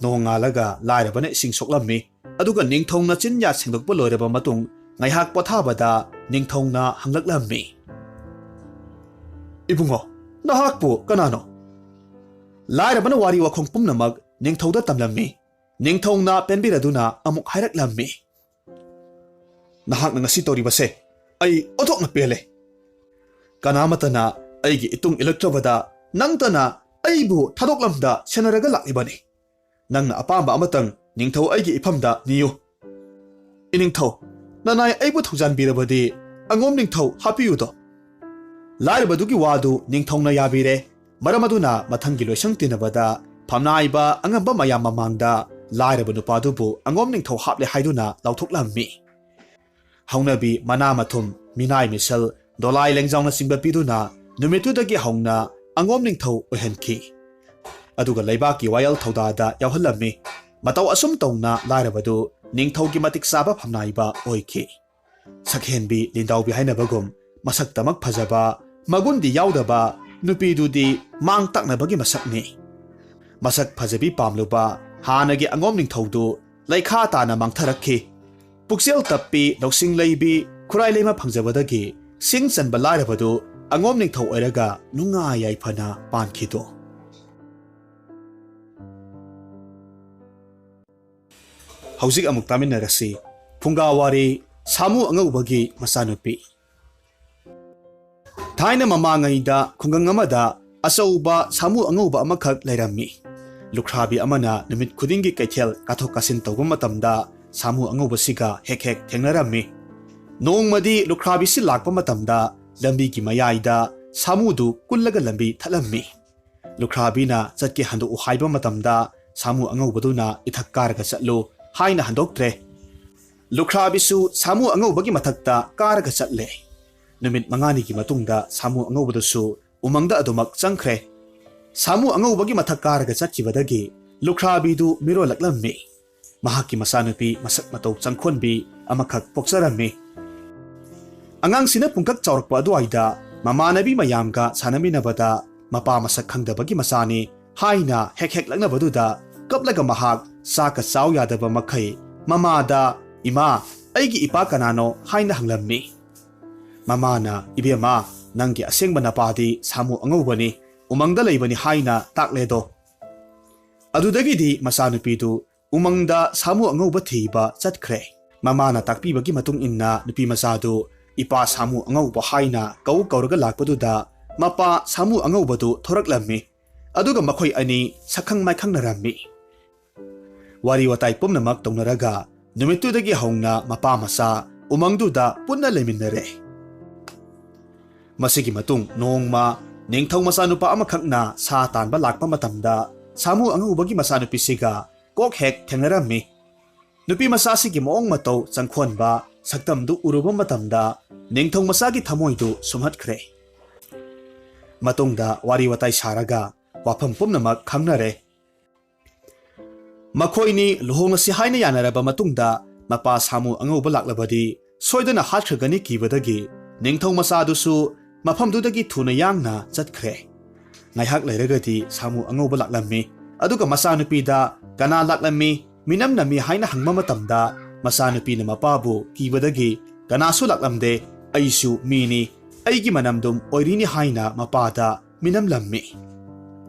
ꯅꯣꯡꯉꯥꯜꯂꯒ ꯂꯥꯏꯔꯕꯅ ꯏꯁꯤꯡ ꯁꯣꯛꯂꯝꯃꯤ, ꯑꯗꯨꯒ ꯅꯤꯡꯊꯧꯅ ꯆꯤꯟꯌꯥ ꯁꯦꯡꯗꯣꯛꯄ ꯂꯣꯏꯔꯕ ꯃꯇꯨꯡ ꯉꯥꯏꯍꯥꯛ ꯄꯣꯊꯥꯕꯗ ꯅꯤꯡꯊꯧꯅ ꯍꯪꯂꯛꯂꯝꯃꯤ, "ꯏꯕꯨꯡꯉꯣ, ꯅꯍꯥꯛꯄꯨ ꯀꯅꯥꯅꯣ?" ꯂꯥꯏꯔꯕꯅ ꯋꯥꯔꯤ ꯋꯥꯈꯣꯡ ꯄꯨꯝꯅꯃꯛ ꯅꯤꯡꯊꯧꯗ ꯇꯝꯂꯝꯃꯤ꯫ ꯅꯤꯡꯊꯧꯅ ꯄꯦꯟꯕꯤꯔꯗꯨꯅ ꯑꯃꯨꯛ ꯍꯥꯏꯔꯛꯂꯝꯃꯤ, "ꯅꯍꯥꯛꯅ ꯉꯁꯤ ꯇꯧꯔꯤꯕꯁꯦ ꯑꯩ ꯑꯣꯟꯊꯣꯛꯅ ꯄꯦꯜꯂꯦ꯫ ꯀꯅꯥꯃꯠꯇꯅ ꯑꯩꯒꯤ ꯏꯇꯨꯡ ꯏꯜꯂꯛꯇ꯭ꯔꯕꯗ ꯅꯪꯇꯅ ꯑꯩꯕꯨ ꯊꯥꯗꯣꯛꯂꯝꯗ ꯁꯦꯟꯅꯔꯒ ꯂꯥꯛꯂꯤꯕꯅꯤ꯫ ꯅꯪꯅ ꯑꯄꯥꯝꯕ ꯑꯃꯇꯪ ꯅꯤꯡꯊꯧ ꯑꯩꯒꯤ ꯏꯐꯝꯗ ꯅꯤꯌꯨ꯫ ꯏꯅꯤꯡꯊꯧ, ꯅꯅꯥꯏ ꯑꯩꯕꯨ ꯊꯧꯖꯥꯟꯕꯤꯔꯕꯗꯤ ꯑꯉꯣꯝ ꯅꯤꯡꯊꯧ ꯍꯥꯞꯄꯤꯌꯨꯗꯣ꯫" ꯂꯥꯏꯔꯕꯗꯨꯒꯤ ꯋꯥꯗꯨ ꯅꯤꯡꯊꯧꯅ ꯌꯥꯕꯤꯔꯦ꯫ ꯃꯔꯝ ꯑꯗꯨꯅ ꯃꯊꯪꯒꯤ ꯂꯣꯏꯁꯪ ꯇꯤꯟꯅꯕꯗ ꯐꯝꯅꯥꯏꯕ ꯑꯉꯝꯕ ꯃꯌꯥꯝ ꯃꯃꯥꯡꯗ ꯂꯥꯏꯔꯕ ꯅꯨꯄꯥꯗꯨꯕꯨ ꯑꯉꯣꯝ ꯅꯤꯡꯊꯧ ꯍꯥꯞꯂꯦ ꯍꯥꯏꯗꯨꯅ ꯂꯥꯎꯊꯣꯛꯂꯝꯃꯤ꯫ ꯍꯧꯅꯕꯤ ꯃꯅꯥ ꯃꯊꯨꯝ, ꯃꯤꯅꯥꯏ ꯃꯤꯁꯜ, ꯗꯣꯂꯥꯏ ꯂꯦꯡꯖꯥꯎꯅꯆꯤꯡꯕ ꯄꯤꯗꯨꯅ ꯅꯨꯃꯤꯠꯇꯨꯗꯒꯤ ꯍꯧꯅ ꯑꯉꯣꯝ ꯅꯤꯡꯊꯧ ꯑꯣꯏꯍꯟꯈꯤ꯫ ꯑꯗꯨꯒ ꯂꯩꯕꯥꯛꯀꯤ ꯋꯥꯌꯦꯜ ꯊꯧꯗꯥꯗ ꯌꯥꯎꯍꯜꯂꯝꯃꯤ꯫ ꯃꯇꯧ ꯑꯁꯨꯝ ꯇꯧꯅ ꯂꯥꯏꯔꯕꯗꯨ ꯅꯤꯡꯊꯧꯒꯤ ꯃꯇꯤꯛ ꯆꯥꯕ ꯐꯝꯅꯥꯏꯕ ꯑꯣꯏꯈꯤ꯫ ꯁꯛꯍꯦꯟꯕꯤ ꯂꯤꯟꯗꯥꯎꯕꯤ ꯍꯥꯏꯅꯕꯒꯨꯝ ꯃꯁꯛꯇꯃꯛ ꯐꯖꯕ, ꯃꯒꯨꯟꯗꯤ ꯌꯥꯎꯗꯕ ꯅꯨꯄꯤꯗꯨꯗꯤ ꯃꯥꯡ ꯇꯥꯛꯅꯕꯒꯤ ꯃꯁꯛꯅꯤ꯫ ꯃꯁꯛ ꯐꯖꯕꯤ ꯄꯥꯝꯂꯨꯕ ꯍꯥꯟꯅꯒꯤ ꯑꯉꯣꯝ ꯅꯤꯡꯊꯧꯗꯨ ꯂꯩꯈꯥ ꯇꯥꯅ ꯃꯥꯡꯊꯔꯛꯈꯤ꯫ ꯄꯨꯛꯆꯦꯜ ꯇꯞꯄꯤ, ꯂꯧꯁꯤꯡ ꯂꯩꯕꯤ, ꯈꯨꯔꯥꯏ ꯂꯩꯃ ꯐꯪꯖꯕꯗꯒꯤ ꯁꯤꯡ ꯆꯟꯕ ꯂꯥꯏꯔꯕꯗꯨ ꯑꯉꯣꯝ ꯅꯤꯡꯊꯧ ꯑꯣꯏꯔꯒ ꯅꯨꯡꯉꯥꯏ ꯌꯥꯏꯐꯅ ꯄꯥꯟꯈꯤꯗꯣ꯫ ꯍꯧꯖꯤꯛ ꯑꯃꯨꯛ ꯇꯥꯃꯤꯟꯅꯔꯁꯤ꯫ ꯐꯨꯡꯒꯥ ꯋꯥꯔꯤ, ꯁꯥꯃꯨ ꯑꯉꯧꯕꯒꯤ ꯃꯆꯥꯅꯨꯄꯤ꯫ ꯊꯥꯏꯅ ꯃꯃꯥꯡꯉꯩꯗ ꯈꯨꯡꯒꯪ ꯑꯃꯗ ꯑꯆꯧꯕ ꯁꯥꯃꯨ ꯑꯉꯧꯕ ꯑꯃꯈꯛ ꯂꯩꯔꯝꯃꯤ꯫ ꯂꯨꯈ꯭ꯔꯥꯕꯤ ꯑꯃꯅ ꯅꯨꯃꯤꯠ ꯈꯨꯗꯤꯡꯒꯤ ꯀꯩꯊꯦꯜ ꯀꯥꯊꯣꯛ ꯀꯥꯁꯤꯟ ꯇꯧꯕ ꯃꯇꯝꯗ ꯁꯥꯃꯨ ꯑꯉꯧꯕꯁꯤꯒ ꯍꯦꯛ ꯍꯦꯛ ꯊꯦꯡꯅꯔꯝꯃꯤ꯫ ꯅꯣꯡꯃꯗꯤ ꯂꯨꯈ꯭ꯔꯥꯕꯤꯁꯤ ꯂꯥꯛꯄ ꯃꯇꯝꯗ ꯂꯝꯕꯤꯒꯤ ꯃꯌꯥꯏꯗ ꯁꯥꯃꯨꯗꯨ ꯀꯨꯜꯂꯒ ꯂꯝꯕꯤ ꯊꯠꯂꯝꯃꯤ꯫ ꯂꯨꯈ꯭ꯔꯥꯕꯤꯅ ꯆꯠꯀꯦ ꯍꯟꯗꯣꯛꯎ ꯍꯥꯏꯕ ꯃꯇꯝꯗ ꯁꯥꯃꯨ ꯑꯉꯧꯕꯗꯨꯅ "ꯏꯊꯛ ꯀꯥꯔꯒ ꯆꯠꯂꯨ" ꯍꯥꯏꯅ ꯍꯟꯗꯣꯛꯇ꯭ꯔꯦ꯫ ꯂꯨꯈ꯭ꯔꯥꯕꯤꯁꯨ ꯁꯥꯃꯨ ꯑꯉꯧꯕꯒꯤ ꯃꯊꯛꯇ ꯀꯥꯔꯒ ꯆꯠꯂꯦ꯫ ꯅꯨꯃꯤꯠ ꯃꯉꯥꯅꯤꯒꯤ ꯃꯇꯨꯡꯗ ꯁꯥꯃꯨ ꯑꯉꯧꯕꯗꯨꯁꯨ ꯎꯃꯪꯗ ꯑꯗꯨꯃꯛ ꯆꯪꯈ꯭ꯔꯦ꯫ ꯁꯥꯃꯨ ꯑꯉꯧꯕꯒꯤ ꯃꯊꯛ ꯀꯥꯔꯒ ꯆꯠꯈꯤꯕꯗꯒꯤ ꯂꯨꯈ꯭ꯔꯥꯕꯤꯗꯨ ꯃꯤꯔꯣꯜꯂꯛꯂꯝꯃꯤ꯫ ꯃꯍꯥꯛꯀꯤ ꯃꯆꯥꯅꯨꯄꯤ ꯃꯁꯛ ꯃꯇꯧ ꯆꯪꯈꯣꯟꯕꯤ ꯑꯃꯈꯛ ꯄꯣꯛꯆꯔꯝꯃꯤ꯫ ꯑꯉꯥꯡꯁꯤꯅ ꯄꯨꯡꯀꯛ ꯆꯥꯎꯔꯛꯄ ꯑꯗꯨꯋꯥꯏꯗ ꯃꯃꯥꯟꯅꯕꯤ ꯃꯌꯥꯝꯒ ꯁꯥꯟꯅꯃꯤꯟꯅꯕꯗ ꯃꯄꯥ ꯃꯁꯛ ꯈꯪꯗꯕꯒꯤ ꯃꯆꯥꯅꯤ ꯍꯥꯏꯅ ꯍꯦꯛ ꯍꯦꯛ ꯂꯛꯅꯕꯗꯨꯗ ꯀꯞꯂꯒ ꯃꯍꯥꯛ ꯆꯥꯛꯀ ꯆꯥꯎ ꯌꯥꯗꯕ ꯃꯈꯩ ꯃꯃꯥꯗ, "ꯏꯃꯥ, ꯑꯩꯒꯤ ꯏꯄꯥ ꯀꯅꯥꯅꯣ?" ꯍꯥꯏꯅ ꯍꯪꯂꯝꯃꯤ꯫ ꯃꯃꯥꯅ, "ꯏꯕꯦꯝꯃ, ꯅꯪꯒꯤ ꯑꯁꯦꯡꯕ ꯅꯄꯥꯗꯤ ꯁꯥꯃꯨ ꯑꯉꯧꯕꯅꯤ, ꯎꯃꯪꯗ ꯂꯩꯕꯅꯤ" ꯍꯥꯏꯅ ꯇꯥꯛꯂꯦꯗꯣ꯫ ꯑꯗꯨꯗꯒꯤꯗꯤ ꯃꯆꯥꯅꯨꯄꯤꯗꯨ ꯎꯃꯪꯗ ꯁꯥꯃꯨ ꯑꯉꯧꯕ ꯊꯤꯕ ꯆꯠꯈ꯭ꯔꯦ꯫ ꯃꯃꯥꯅ ꯇꯥꯛꯄꯤꯕꯒꯤ ꯃꯇꯨꯡ ꯏꯟꯅ ꯅꯨꯄꯤ ꯃꯆꯥꯗꯨ ꯏꯄꯥ ꯁꯥꯃꯨ ꯑꯉꯧꯕ ꯍꯥꯏꯅ ꯀꯧ ꯀꯧꯔꯒ ꯂꯥꯛꯄꯗꯨꯗ ꯃꯄꯥ ꯁꯥꯃꯨ ꯑꯉꯧꯕꯗꯨ ꯊꯣꯔꯛꯂꯝꯃꯤ꯫ ꯑꯗꯨꯒ ꯃꯈꯣꯏ ꯑꯅꯤ ꯁꯛꯈꯪ ꯃꯥꯏꯈꯪꯅꯔꯝꯃꯤ꯫ ꯋꯥꯔꯤ ꯋꯥꯇꯥꯏ ꯄꯨꯝꯅꯃꯛ ꯇꯧꯅꯔꯒ ꯅꯨꯃꯤꯠꯇꯨꯗꯒꯤ ꯍꯧꯅ ꯃꯄꯥ ꯃꯆꯥ ꯎꯃꯪꯗꯨꯗ ꯄꯨꯟꯅ ꯂꯩꯃꯤꯟꯅꯔꯦ꯫ ꯃꯁꯤꯒꯤ ꯃꯇꯨꯡ ꯅꯣꯡꯃ ꯅꯤꯡꯊꯧ ꯃꯆꯥꯅꯨꯄꯥ ꯑꯃꯈꯛꯅ ꯁꯥ ꯇꯥꯟꯕ ꯂꯥꯛꯄ ꯃꯇꯝꯗ ꯁꯥꯃꯨ ꯑꯉꯧꯕꯒꯤ ꯃꯆꯥꯅꯨꯄꯤꯁꯤꯒ ꯀꯣꯛ ꯍꯦꯛ ꯊꯦꯡꯅꯔꯝꯃꯤ꯫ ꯅꯨꯄꯤ ꯃꯆꯥꯁꯤꯒꯤ ꯃꯑꯣꯡ ꯃꯇꯧ ꯆꯪꯈꯣꯟꯕ ꯁꯛꯇꯝꯗꯨ ꯎꯔꯨꯕ ꯃꯇꯝꯗ ꯅꯤꯡꯊꯧ ꯃꯆꯥꯒꯤ ꯊꯃꯣꯏꯗꯨ ꯁꯨꯝꯍꯠꯈ꯭ꯔꯦ꯫ ꯃꯇꯨꯡꯗ ꯋꯥꯔꯤ ꯋꯥꯇꯥꯏ ꯁꯥꯔꯒ ꯋꯥꯐꯝ ꯄꯨꯝꯅꯃꯛ ꯈꯪꯅꯔꯦ꯫ ꯃꯈꯣꯏꯅꯤ ꯂꯨꯍꯣꯡꯂꯁꯤ ꯍꯥꯏꯅ ꯌꯥꯅꯔꯕ ꯃꯇꯨꯡꯗ ꯃꯄꯥ ꯁꯥꯃꯨ ꯑꯉꯧꯕ ꯂꯥꯛꯂꯕꯗꯤ ꯁꯣꯏꯗꯅ ꯍꯥꯠꯈ꯭ꯔꯒꯅꯤ ꯀꯤꯕꯗꯒꯤ ꯅꯤꯡꯊꯧ ꯃꯆꯥꯗꯨꯁꯨ ꯃꯐꯝꯗꯨꯗꯒꯤ ꯊꯨꯅ ꯌꯥꯡꯅ ꯆꯠꯈ꯭ꯔꯦ꯫ ꯉꯥꯏꯍꯥꯛ ꯂꯩꯔꯒꯗꯤ ꯁꯥꯃꯨ ꯑꯉꯧꯕ ꯂꯥꯛꯂꯝꯃꯤ꯫ ꯑꯗꯨꯒ ꯃꯆꯥꯅꯨꯄꯤꯗ "ꯀꯅꯥ ꯂꯥꯛꯂꯝꯃꯤ, ꯃꯤꯅꯝ ꯅꯝꯃꯤ?" ꯍꯥꯏꯅ ꯍꯪꯕ ꯃꯇꯝꯗ ꯃꯆꯥꯅꯨꯄꯤꯅ ꯃꯄꯥꯕꯨ ꯀꯤꯕꯗꯒꯤ "ꯀꯅꯥꯁꯨ ꯂꯥꯛꯂꯝꯗꯦ, ꯑꯩꯁꯨ ꯃꯤꯅꯤ, ꯑꯩꯒꯤ ꯃꯅꯝꯗꯨꯝ ꯑꯣꯏꯔꯤꯅꯤ" ꯍꯥꯏꯅ ꯃꯄꯥꯗ ꯃꯤꯅꯝꯂꯝꯃꯤ꯫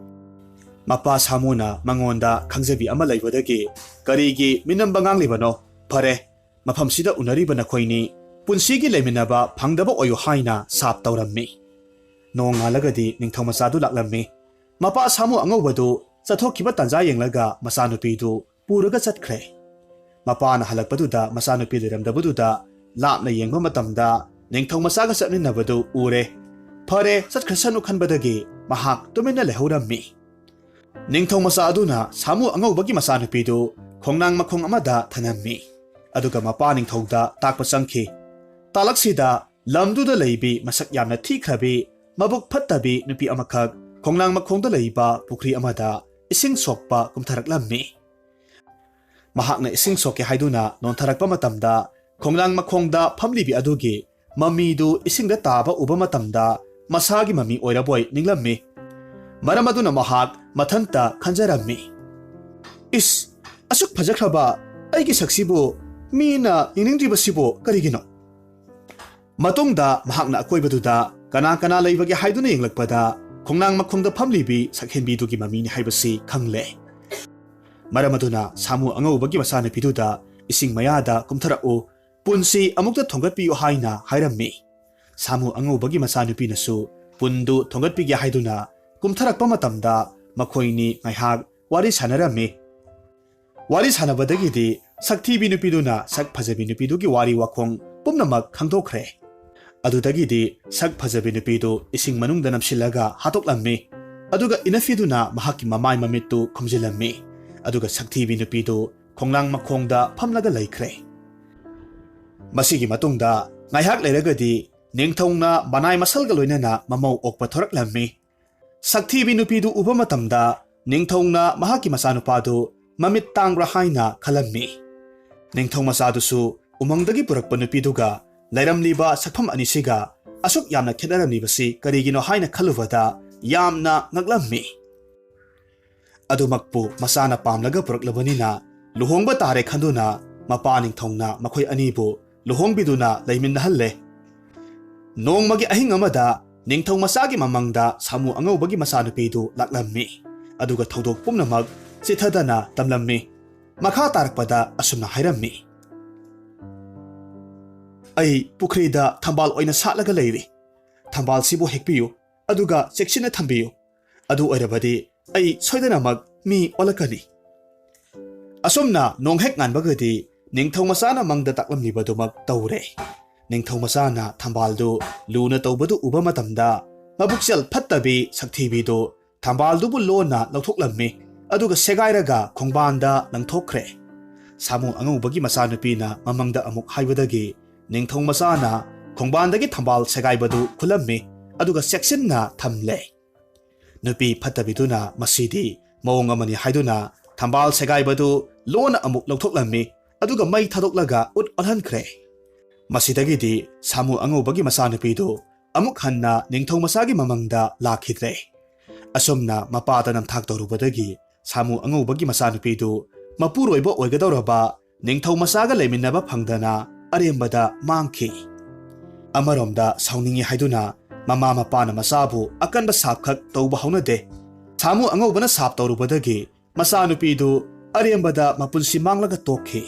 ꯃꯄꯥ ꯁꯥꯃꯨꯅ ꯃꯉꯣꯟꯗ ꯈꯪꯖꯕꯤ ꯑꯃ ꯂꯩꯕꯗꯒꯤ, "ꯀꯔꯤꯒꯤ ꯃꯤꯅꯝꯕ ꯉꯥꯡꯂꯤꯕꯅꯣ? ꯐꯔꯦ, ꯃꯐꯝꯁꯤꯗ ꯎꯅꯔꯤꯕ ꯅꯈꯣꯏꯅꯤ ꯄꯨꯟꯁꯤꯒꯤ ꯂꯩꯃꯤꯟꯅꯕ ꯐꯪꯗꯕ ꯑꯣꯏꯌꯨ" ꯍꯥꯏꯅ ꯁꯥꯞ ꯇꯧꯔꯝꯃꯤ꯫ ꯅꯣꯡꯉꯥꯜꯂꯒꯗꯤ ꯅꯤꯡꯊꯧ ꯃꯆꯥꯗꯨ ꯂꯥꯛꯂꯝꯃꯤ꯫ ꯃꯄꯥ ꯁꯥꯃꯨ ꯑꯉꯧꯕꯗꯨ ꯆꯠꯊꯣꯛꯈꯤꯕ ꯇꯥꯟꯖꯥ ꯌꯦꯡꯂꯒ ꯃꯆꯥꯅꯨꯄꯤꯗꯨ ꯄꯨꯔꯒ ꯆꯠꯈ꯭ꯔꯦ꯫ ꯃꯄꯥꯅ ꯍꯜꯂꯛꯄꯗꯨꯗ ꯃꯆꯥꯅꯨꯄꯤ ꯂꯩꯔꯝꯗꯕꯗꯨꯗ ꯂꯥꯞꯅ ꯌꯦꯡꯕ ꯃꯇꯝꯗ ꯅꯤꯡꯊꯧ ꯃꯆꯥꯒ ꯆꯠꯃꯤꯟꯅꯕꯗꯨ ꯎꯔꯦ꯫ ꯐꯔꯦ, ꯆꯠꯈ꯭ꯔꯁꯅꯨ ꯈꯟꯕꯗꯒꯤ ꯃꯍꯥꯛ ꯇꯨꯃꯤꯟꯅ ꯂꯩꯍꯧꯔꯝꯃꯤ꯫ ꯅꯤꯡꯊꯧ ꯃꯆꯥ ꯑꯗꯨꯅ ꯁꯥꯃꯨ ꯑꯉꯧꯕꯒꯤ ꯃꯆꯥꯅꯨꯄꯤꯗꯨ ꯈꯣꯡꯅꯥꯡ ꯃꯈꯣꯡ ꯑꯃꯗ ꯊꯅꯝꯃꯤ꯫ ꯑꯗꯨꯒ ꯃꯄꯥ ꯅꯤꯡꯊꯧꯗ ꯇꯥꯛꯄ ꯆꯪꯈꯤ꯫ ꯇꯥꯂꯛꯁꯤꯗ ꯂꯝꯗꯨꯗ ꯂꯩꯕꯤ ꯃꯁꯛ ꯌꯥꯝꯅ ꯊꯤꯈ꯭ꯔꯕꯤ, ꯃꯕꯨꯛ ꯐꯠꯇꯕꯤ ꯅꯨꯄꯤ ꯑꯃꯈꯛ ꯈꯣꯡꯅꯥꯡ ꯃꯈꯣꯡꯗ ꯂꯩꯕ ꯄꯨꯈ꯭ꯔꯤ ꯑꯃꯗ ꯏꯁꯤꯡ ꯁꯣꯛꯄ ꯀꯨꯝꯊꯔꯛꯂꯝꯃꯤ꯫ ꯃꯍꯥꯛꯅ ꯏꯁꯤꯡ ꯁꯣꯛꯀꯦ ꯍꯥꯏꯗꯨꯅ ꯅꯣꯟꯊꯔꯛꯄ ꯃꯇꯝꯗ, ꯈꯣꯡꯅꯥꯡ ꯃꯈꯣꯡꯗ ꯐꯝꯂꯤꯕꯤ ꯑꯗꯨꯒꯤ ꯃꯃꯤꯗꯨ ꯏꯁꯤꯡꯗ ꯇꯥꯕ ꯎꯕ ꯃꯇꯝꯗ ꯃꯁꯥꯒꯤ ꯃꯃꯤ ꯑꯣꯏꯔꯕꯣꯏ ꯅꯤꯡꯂꯝꯃꯤ꯫ ꯃꯔꯝ ꯑꯗꯨꯅ ꯃꯍꯥꯛ ꯃꯊꯟꯇ ꯈꯟꯖꯔꯝꯃꯤ, "ꯏꯁ, ꯑꯁꯨꯛ ꯐꯖꯈ꯭ꯔꯕ ꯑꯩꯒꯤ ꯁꯛꯁꯤꯕꯨ ꯃꯤꯅ ꯌꯦꯡꯅꯤꯡꯗ꯭ꯔꯤꯕꯁꯤꯕꯨ ꯀꯔꯤꯒꯤꯅꯣ?" ꯃꯇꯨꯡꯗ ꯃꯍꯥꯛꯅ ꯑꯀꯣꯏꯕꯗꯨꯗ ꯀꯅꯥ ꯀꯅꯥ ꯂꯩꯕꯒꯦ ꯍꯥꯏꯗꯨꯅ ꯌꯦꯡꯂꯛꯄꯗ, ꯈꯣꯡꯅꯥꯡ ꯃꯈꯣꯡꯗ ꯐꯝꯂꯤꯕꯤ ꯁꯛꯍꯦꯟꯕꯤꯗꯨꯒꯤ ꯃꯃꯤꯅꯤ ꯍꯥꯏꯕꯁꯤ ꯈꯪꯂꯦ꯫ ꯃꯔꯝ ꯑꯗꯨꯅ ꯁꯥꯃꯨ ꯑꯉꯧꯕꯒꯤ ꯃꯆꯥꯅꯨꯄꯤꯗꯨꯗ ꯏꯁꯤꯡ ꯃꯌꯥꯗ ꯀꯨꯝꯊꯔꯛꯎ, ꯄꯨꯟꯁꯤ ꯑꯃꯨꯛꯇ ꯊꯣꯡꯒꯠꯄꯤꯌꯨ ꯍꯥꯏꯅ ꯍꯥꯏꯔꯝꯃꯤ꯫ ꯁꯥꯃꯨ ꯑꯉꯧꯕꯒꯤ ꯃꯆꯥꯅꯨꯄꯤꯅꯁꯨ ꯄꯨꯟꯗꯨ ꯊꯣꯡꯒꯠꯄꯤꯒꯦ ꯍꯥꯏꯗꯨꯅ ꯀꯨꯝꯊꯔꯛꯄ ꯃꯇꯝꯗ ꯃꯈꯣꯏꯅꯤ ꯉꯥꯏꯍꯥꯛ ꯋꯥꯔꯤ ꯁꯥꯟꯅꯔꯝꯃꯤ꯫ ꯋꯥꯔꯤ ꯁꯥꯟꯅꯕꯗꯒꯤꯗꯤ ꯁꯛꯊꯤꯕꯤ ꯅꯨꯄꯤꯗꯨꯅ ꯁꯛ ꯐꯖꯕꯤ ꯅꯨꯄꯤꯗꯨꯒꯤ ꯋꯥꯔꯤ ꯋꯥꯈꯣꯡ ꯄꯨꯝꯅꯃꯛ ꯈꯪꯗꯣꯛꯈ꯭ꯔꯦ꯫ ꯑꯗꯨꯗꯒꯤꯗꯤ ꯁꯛ ꯐꯖꯕꯤ ꯅꯨꯄꯤꯗꯨ ꯏꯁꯤꯡ ꯃꯅꯨꯡꯗ ꯅꯝꯁꯤꯜꯂꯒ ꯍꯥꯠꯇꯣꯛꯂꯝꯃꯤ꯫ ꯑꯗꯨꯒ ꯏꯅꯐꯤꯗꯨꯅ ꯃꯍꯥꯛꯀꯤ ꯃꯃꯥꯏ ꯃꯃꯤꯠꯇꯨ ꯈꯨꯝꯖꯤꯜꯂꯝꯃꯤ꯫ ꯑꯗꯨꯒ ꯁꯛꯊꯤꯕꯤ ꯅꯨꯄꯤꯗꯨ ꯈꯣꯡꯅꯥꯡ ꯃꯈꯣꯡꯗ ꯐꯝꯂꯒ ꯂꯩꯈ꯭ꯔꯦ꯫ ꯃꯁꯤꯒꯤ ꯃꯇꯨꯡꯗ ꯉꯥꯏꯍꯥꯛ ꯂꯩꯔꯒꯗꯤ ꯅꯤꯡꯊꯧꯅ ꯃꯅꯥꯏ ꯃꯁꯜꯒ ꯂꯣꯏꯅꯅ ꯃꯃꯧ ꯑꯣꯛꯄ ꯊꯣꯔꯛꯂꯝꯃꯤ꯫ ꯁꯛꯊꯤꯕꯤ ꯅꯨꯄꯤꯗꯨ ꯎꯕ ꯃꯇꯝꯗ ꯅꯤꯡꯊꯧꯅ ꯃꯍꯥꯛꯀꯤ ꯃꯆꯥꯅꯨꯄꯥꯗꯨ ꯃꯃꯤꯠ ꯇꯥꯡꯕ꯭ꯔꯥ ꯍꯥꯏꯅ ꯈꯜꯂꯝꯃꯤ꯫ ꯅꯤꯡꯊꯧ ꯃꯆꯥꯗꯨꯁꯨ ꯎꯃꯪꯗꯒꯤ ꯄꯨꯔꯛꯄ ꯅꯨꯄꯤꯗꯨꯒ ꯂꯩꯔꯝꯂꯤꯕ ꯁꯛꯐꯝ ꯑꯅꯤꯁꯤꯒ ꯑꯁꯨꯛ ꯌꯥꯝꯅ ꯈꯦꯠꯅꯔꯝꯂꯤꯕꯁꯤ ꯀꯔꯤꯒꯤꯅꯣ ꯍꯥꯏꯅ ꯈꯜꯂꯨꯕꯗ ꯌꯥꯝꯅ ꯉꯛꯂꯝꯃꯤ꯫ ꯑꯗꯨꯃꯛꯄꯨ ꯃꯆꯥꯅ ꯄꯥꯝꯂꯒ ꯄꯨꯔꯛꯂꯕꯅꯤꯅ ꯂꯨꯍꯣꯡꯕ ꯇꯥꯔꯦ ꯈꯟꯗꯨꯅ ꯃꯄꯥ ꯅꯤꯡꯊꯧꯅ ꯃꯈꯣꯏ ꯑꯅꯤꯕꯨ ꯂꯨꯍꯣꯡꯕꯤꯗꯨꯅ ꯂꯩꯃꯤꯟꯅꯍꯜꯂꯦ꯫ ꯅꯣꯡꯃꯒꯤ ꯑꯍꯤꯡ ꯑꯃꯗ ꯅꯤꯡꯊꯧ ꯃꯆꯥꯒꯤ ꯃꯃꯪꯗ ꯁꯥꯃꯨ ꯑꯉꯧꯕꯒꯤ ꯃꯆꯥꯅꯨꯄꯤꯗꯨ ꯂꯥꯛꯂꯝꯃꯤ꯫ ꯑꯗꯨꯒ ꯊꯧꯗꯣꯛ ꯄꯨꯝꯅꯃꯛ ꯆꯤꯊꯗꯅ ꯇꯝꯂꯝꯃꯤ꯫ ꯃꯈꯥ ꯇꯥꯔꯛꯄꯗ ꯑꯁꯨꯝꯅ ꯍꯥꯏꯔꯝꯃꯤ, "ꯑꯩ ꯄꯨꯈ꯭ꯔꯤꯗ ꯊꯝꯕꯥꯜ ꯑꯣꯏꯅ ꯁꯥꯠꯂꯒ ꯂꯩꯔꯤ꯫ ꯊꯝꯕꯥꯜꯁꯤꯕꯨ ꯍꯦꯛꯄꯤꯌꯨ, ꯑꯗꯨꯒ ꯆꯦꯛꯁꯤꯟꯅ ꯊꯝꯕꯤꯌꯨ꯫ ꯑꯗꯨ ꯑꯣꯏꯔꯕꯗꯤ ꯑꯩ ꯁꯣꯏꯗꯅꯃꯛ ꯃꯤ ꯑꯣꯜꯂꯛꯀꯅꯤ꯫" ꯑꯁꯨꯝꯅ ꯅꯣꯡ ꯍꯦꯛ ꯉꯥꯟꯕꯒꯗꯤ ꯅꯤꯡꯊꯧ ꯃꯆꯥꯅ ꯃꯪꯗ ꯇꯥꯛꯂꯝꯂꯤꯕꯗꯨꯃꯛ ꯇꯧꯔꯦ꯫ ꯅꯤꯡꯊꯧ ꯃꯆꯥꯅ ꯊꯝꯕꯥꯜꯗꯨ ꯂꯨꯅ ꯇꯧꯕꯗꯨ ꯎꯕ ꯃꯇꯝꯗ ꯃꯕꯨꯛꯆꯦꯜ ꯐꯠꯇꯕꯤ ꯁꯛꯊꯤꯕꯤꯗꯨ ꯊꯝꯕꯥꯜꯗꯨꯕꯨ ꯂꯣꯟꯅ ꯂꯧꯊꯣꯛꯂꯝꯃꯤ, ꯑꯗꯨꯒ ꯁꯦꯒꯥꯏꯔꯒ ꯈꯣꯡꯕꯥꯟꯗ ꯂꯪꯊꯣꯛꯈ꯭ꯔꯦ꯫ ꯁꯥꯃꯨ ꯑꯉꯧꯕꯒꯤ ꯃꯆꯥꯅꯨꯄꯤꯅ ꯃꯃꯪꯗ ꯑꯃꯨꯛ ꯍꯥꯏꯕꯗꯒꯤ ꯅꯤꯡꯊꯧ ꯃꯆꯥꯅ ꯈꯣꯡꯕꯥꯟꯗꯒꯤ ꯊꯝꯕꯥꯜ ꯁꯦꯒꯥꯏꯕꯗꯨ ꯈꯨꯜꯂꯝꯃꯤ, ꯑꯗꯨꯒ ꯆꯦꯛꯁꯤꯟꯅ ꯊꯝꯂꯦ꯫ ꯅꯨꯄꯤ ꯐꯠꯇꯕꯤꯗꯨꯅ ꯃꯁꯤꯗꯤ ꯃꯑꯣꯡ ꯑꯃꯅꯤ ꯍꯥꯏꯗꯨꯅ ꯊꯝꯕꯥꯜ ꯁꯦꯒꯥꯏꯕꯗꯨ ꯂꯣꯟꯅ ꯑꯃꯨꯛ ꯂꯧꯊꯣꯛꯂꯝꯃꯤ, ꯑꯗꯨꯒ ꯃꯩ ꯊꯥꯗꯣꯛꯂꯒ ꯎꯠ ꯑꯣꯜꯍꯟꯈ꯭ꯔꯦ꯫ ꯃꯁꯤꯗꯒꯤꯗꯤ ꯁꯥꯃꯨ ꯑꯉꯧꯕꯒꯤ ꯃꯆꯥꯅꯨꯄꯤꯗꯨ ꯑꯃꯨꯛ ꯍꯟꯅ ꯅꯤꯡꯊꯧ ꯃꯆꯥꯒꯤ ꯃꯃꯪꯗ ꯂꯥꯛꯈꯤꯗ꯭ꯔꯦ꯫ ꯑꯁꯨꯝꯅ ꯃꯄꯥꯗ ꯅꯝꯊꯥꯛ ꯇꯧꯔꯨꯕꯗꯒꯤ ꯁꯥꯃꯨ ꯑꯉꯧꯕꯒꯤ ꯃꯆꯥꯅꯨꯄꯤꯗꯨ ꯃꯄꯨꯔꯣꯏꯕ ꯑꯣꯏꯒꯗꯧꯔꯕ ꯅꯤꯡꯊꯧ ꯃꯆꯥꯒ ꯂꯩꯃꯤꯟꯅꯕ ꯐꯪꯗꯅ ꯑꯔꯦꯝꯕꯗ ꯃꯥꯡꯈꯤ꯫ ꯑꯃꯔꯣꯝꯗ ꯁꯥꯎꯅꯤꯡꯏ ꯍꯥꯏꯗꯨꯅ ꯃꯃꯥ ꯃꯄꯥꯅ ꯃꯆꯥꯕꯨ ꯑꯀꯟꯕ ꯁꯥꯞꯈꯛ ꯇꯧꯕ ꯍꯧꯅꯗꯦ꯫ ꯁꯥꯃꯨ ꯑꯉꯧꯕꯅ ꯁꯥꯞ ꯇꯧꯔꯨꯕꯗꯒꯤ ꯃꯆꯥꯅꯨꯄꯤꯗꯨ ꯑꯔꯦꯝꯕꯗ ꯃꯄꯨꯟꯁꯤ ꯃꯥꯡꯂꯒ ꯇꯣꯛꯈꯤ꯫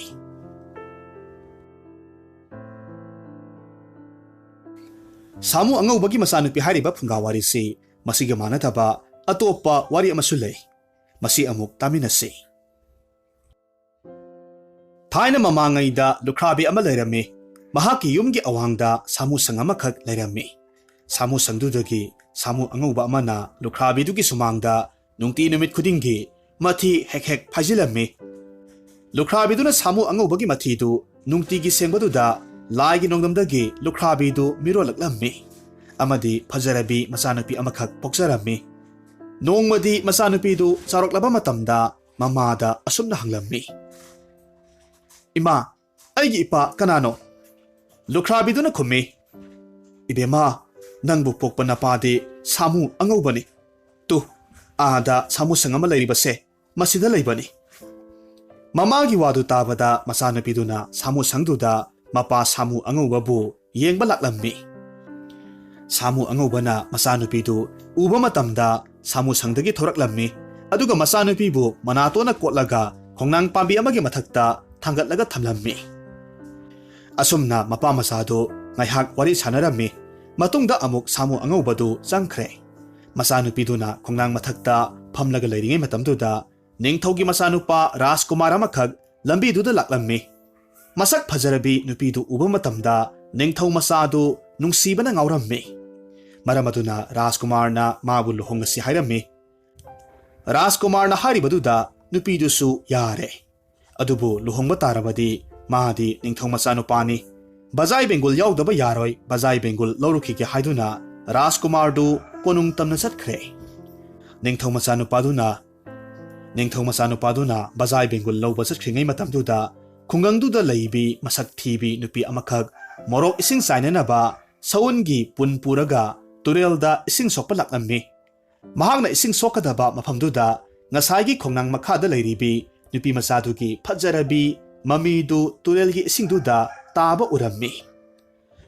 ꯁꯥꯃꯨ ꯑꯉꯧꯕꯒꯤ ꯃꯆꯥꯅꯨꯄꯤ ꯍꯥꯏꯔꯤꯕ ꯐꯨꯡꯒꯥ ꯋꯥꯔꯤꯁꯤ ꯃꯁꯤꯒ ꯃꯥꯟꯅꯗꯕ ꯑꯇꯣꯞꯄ ꯋꯥꯔꯤ ꯑꯃꯁꯨ ꯂꯩ꯫ ꯃꯁꯤ ꯑꯃꯨꯛ ꯇꯥꯃꯤꯟꯅꯁꯤ꯫ ꯊꯥꯏꯅ ꯃꯃꯥꯡꯉꯩꯗ ꯂꯨꯈ꯭ꯔꯥꯕꯤ ꯑꯃ ꯂꯩꯔꯝꯃꯤ꯫ ꯃꯍꯥꯛꯀꯤ ꯌꯨꯝꯒꯤ ꯑꯋꯥꯡꯗ ꯁꯥꯃꯨ ꯁꯪ ꯑꯃꯈꯛ ꯂꯩꯔꯝꯃꯤ꯫ ꯁꯥꯃꯨ ꯁꯪꯗꯨꯗꯒꯤ ꯁꯥꯃꯨ ꯑꯉꯧꯕ ꯑꯃꯅ ꯂꯨꯈ꯭ꯔꯥꯕꯤꯗꯨꯒꯤ ꯁꯨꯃꯥꯡꯗ ꯅꯨꯡꯇꯤ ꯅꯨꯃꯤꯠ ꯈꯨꯗꯤꯡꯒꯤ ꯃꯊꯤ ꯍꯦꯛ ꯍꯦꯛ ꯐꯥꯏꯖꯤꯜꯂꯝꯃꯤ꯫ ꯂꯨꯈ꯭ꯔꯥꯕꯤꯗꯨꯅ ꯁꯥꯃꯨ ꯑꯉꯧꯕꯒꯤ ꯃꯊꯤꯗꯨ ꯅꯨꯡꯇꯤꯒꯤ ꯁꯦꯡꯕꯗꯨꯗ ꯂꯥꯏꯒꯤ ꯅꯣꯡꯗꯝꯗꯒꯤ ꯂꯨꯈ꯭ꯔꯥꯕꯤꯗꯨ ꯃꯤꯔꯣꯜꯂꯛꯂꯝꯃꯤ꯫ ꯑꯃꯗꯤ ꯐꯖꯔꯕꯤ ꯃꯆꯥꯅꯨꯄꯤ ꯑꯃꯈꯛ ꯄꯣꯛꯆꯔꯝꯃꯤ꯫ ꯅꯣꯡꯃꯗꯤ ꯃꯆꯥꯅꯨꯄꯤꯗꯨ ꯆꯥꯎꯔꯛꯂꯕ ꯃꯇꯝꯗ ꯃꯃꯥꯗ ꯑꯁꯨꯝꯅ ꯍꯪꯂꯝꯃꯤ, "ꯏꯃꯥ, ꯑꯩꯒꯤ ꯏꯄꯥ ꯀꯅꯥꯅꯣ?" ꯂꯨꯈ꯭ꯔꯥꯕꯤꯗꯨꯅ ꯈꯨꯝꯃꯤ, "ꯏꯕꯦꯝꯃ, ꯅꯪꯕꯨ ꯄꯣꯛꯄ ꯅꯄꯥꯗꯤ ꯁꯥꯃꯨ ꯑꯉꯧꯕꯅꯤ꯫ ꯇꯨ, ꯑꯥꯗ ꯁꯥꯃꯨ ꯁꯪ ꯑꯃ ꯂꯩꯔꯤꯕꯁꯦ, ꯃꯁꯤꯗ ꯂꯩꯕꯅꯤ꯫" ꯃꯃꯥꯒꯤ ꯋꯥꯗꯨ ꯇꯥꯕꯗ ꯃꯆꯥꯅꯨꯄꯤꯗꯨꯅ ꯁꯥꯃꯨ ꯁꯪꯗꯨꯗ ꯃꯄꯥ ꯁꯥꯃꯨ ꯑꯉꯧꯕꯕꯨ ꯌꯦꯡꯕ ꯂꯥꯛꯂꯝꯃꯤ꯫ ꯁꯥꯃꯨ ꯑꯉꯧꯕꯅ ꯃꯆꯥꯅꯨꯄꯤꯗꯨ ꯎꯕ ꯃꯇꯝꯗ ꯁꯥꯃꯨ ꯁꯪꯗꯒꯤ ꯊꯣꯔꯛꯂꯝꯃꯤ꯫ ꯑꯗꯨꯒ ꯃꯆꯥꯅꯨꯄꯤꯕꯨ ꯃꯅꯥꯇꯣꯟꯅ ꯀꯣꯠꯂꯒ ꯈꯣꯡꯅꯥꯡ ꯄꯥꯝꯕꯤ ꯑꯃꯒꯤ ꯃꯊꯛꯇ ꯊꯥꯡꯒꯠꯂꯒ ꯊꯝꯂꯝꯃꯤ꯫ ꯑꯁꯨꯝꯅ ꯃꯄꯥ ꯃꯆꯥꯗꯨ ꯉꯥꯏꯍꯥꯛ ꯋꯥꯔꯤ ꯁꯥꯟꯅꯔꯝꯃꯤ꯫ ꯃꯇꯨꯡꯗ ꯑꯃꯨꯛ ꯁꯥꯃꯨ ꯑꯉꯧꯕꯗꯨ ꯆꯪꯈ꯭ꯔꯦ꯫ ꯃꯆꯥꯅꯨꯄꯤꯗꯨꯅ ꯈꯣꯡꯅꯥꯡ ꯃꯊꯛꯇ ꯐꯝꯂꯒ ꯂꯩꯔꯤꯉꯩ ꯃꯇꯝꯗꯨꯗ ꯅꯤꯡꯊꯧꯒꯤ ꯃꯆꯥꯅꯨꯄꯥ ꯔꯥꯖꯀꯨꯃꯥꯔ ꯑꯃꯈꯛ ꯂꯝꯕꯤꯗꯨꯗ ꯂꯥꯛꯂꯝꯃꯤ꯫ ꯃꯁꯛ ꯐꯖꯔꯕꯤ ꯅꯨꯄꯤꯗꯨ ꯎꯕ ꯃꯇꯝꯗ ꯅꯤꯡꯊꯧ ꯃꯆꯥꯗꯨ ꯅꯨꯡꯁꯤꯕꯅ ꯉꯥꯎꯔꯝꯃꯤ꯫ ꯃꯔꯝ ꯑꯗꯨꯅ ꯔꯥꯖꯀꯨꯃꯥꯔꯅ ꯃꯥꯕꯨ ꯂꯨꯍꯣꯡꯉꯁꯤ ꯍꯥꯏꯔꯝꯃꯤ꯫ ꯔꯥꯖꯀꯨꯃꯥꯔꯅ ꯍꯥꯏꯔꯤꯕꯗꯨꯗ ꯅꯨꯄꯤꯗꯨꯁꯨ ꯌꯥꯔꯦ꯫ ꯑꯗꯨꯕꯨ ꯂꯨꯍꯣꯡꯕ ꯇꯥꯔꯕꯗꯤ ꯃꯥꯗꯤ ꯅꯤꯡꯊꯧ ꯃꯆꯥꯅꯨꯄꯥꯅꯤ꯫ ꯕꯖꯥꯏ ꯕꯦꯡꯒꯨꯜ ꯌꯥꯎꯗꯕ ꯌꯥꯔꯣꯏ, ꯕꯖꯥꯏ ꯕꯦꯡꯒꯨꯜ ꯂꯧꯔꯨꯈꯤꯒꯦ ꯍꯥꯏꯗꯨꯅ ꯔꯥꯖꯀꯨꯃꯥꯔꯗꯨ ꯀꯣꯅꯨꯡ ꯇꯝꯅ ꯆꯠꯈ꯭ꯔꯦ꯫ ꯅꯤꯡꯊꯧ ꯃꯆꯥꯅꯨꯄꯥꯗꯨꯅ, ꯅꯤꯡꯊꯧ ꯃꯆꯥꯅꯨꯄꯥꯗꯨꯅ ꯕꯖꯥꯏ ꯕꯦꯡꯒꯨꯜ ꯂꯧꯕ ꯆꯠꯈ꯭ꯔꯤꯉꯩ ꯃꯇꯝꯗꯨꯗ ꯈꯨꯡꯒꯪꯗꯨꯗ ꯂꯩꯕꯤ ꯃꯁꯛ ꯊꯤꯕꯤ ꯅꯨꯄꯤ ꯑꯃꯈꯛ ꯃꯣꯔꯣꯛ ꯏꯁꯤꯡ ꯆꯥꯏꯅꯅꯕ ꯁꯎꯟꯒꯤ ꯄꯨꯟ ꯄꯨꯔꯒ ꯇꯨꯔꯦꯜꯗ ꯏꯁꯤꯡ ꯁꯣꯛꯄ ꯂꯥꯛꯂꯝꯃꯤ꯫ ꯃꯍꯥꯛꯅ ꯏꯁꯤꯡ ꯁꯣꯛꯀꯗꯕ ꯃꯐꯝꯗꯨꯗ ꯉꯁꯥꯏꯒꯤ ꯈꯣꯡꯅꯥꯡ ꯃꯈꯥꯗ ꯂꯩꯔꯤꯕꯤ ꯅꯨꯄꯤ ꯃꯆꯥꯗꯨꯒꯤ ꯐꯖꯔꯕꯤ ꯃꯃꯤꯗꯨ ꯇꯨꯔꯦꯜꯒꯤ ꯏꯁꯤꯡꯗꯨꯗ ꯇꯥꯕ ꯎꯔꯝꯃꯤ꯫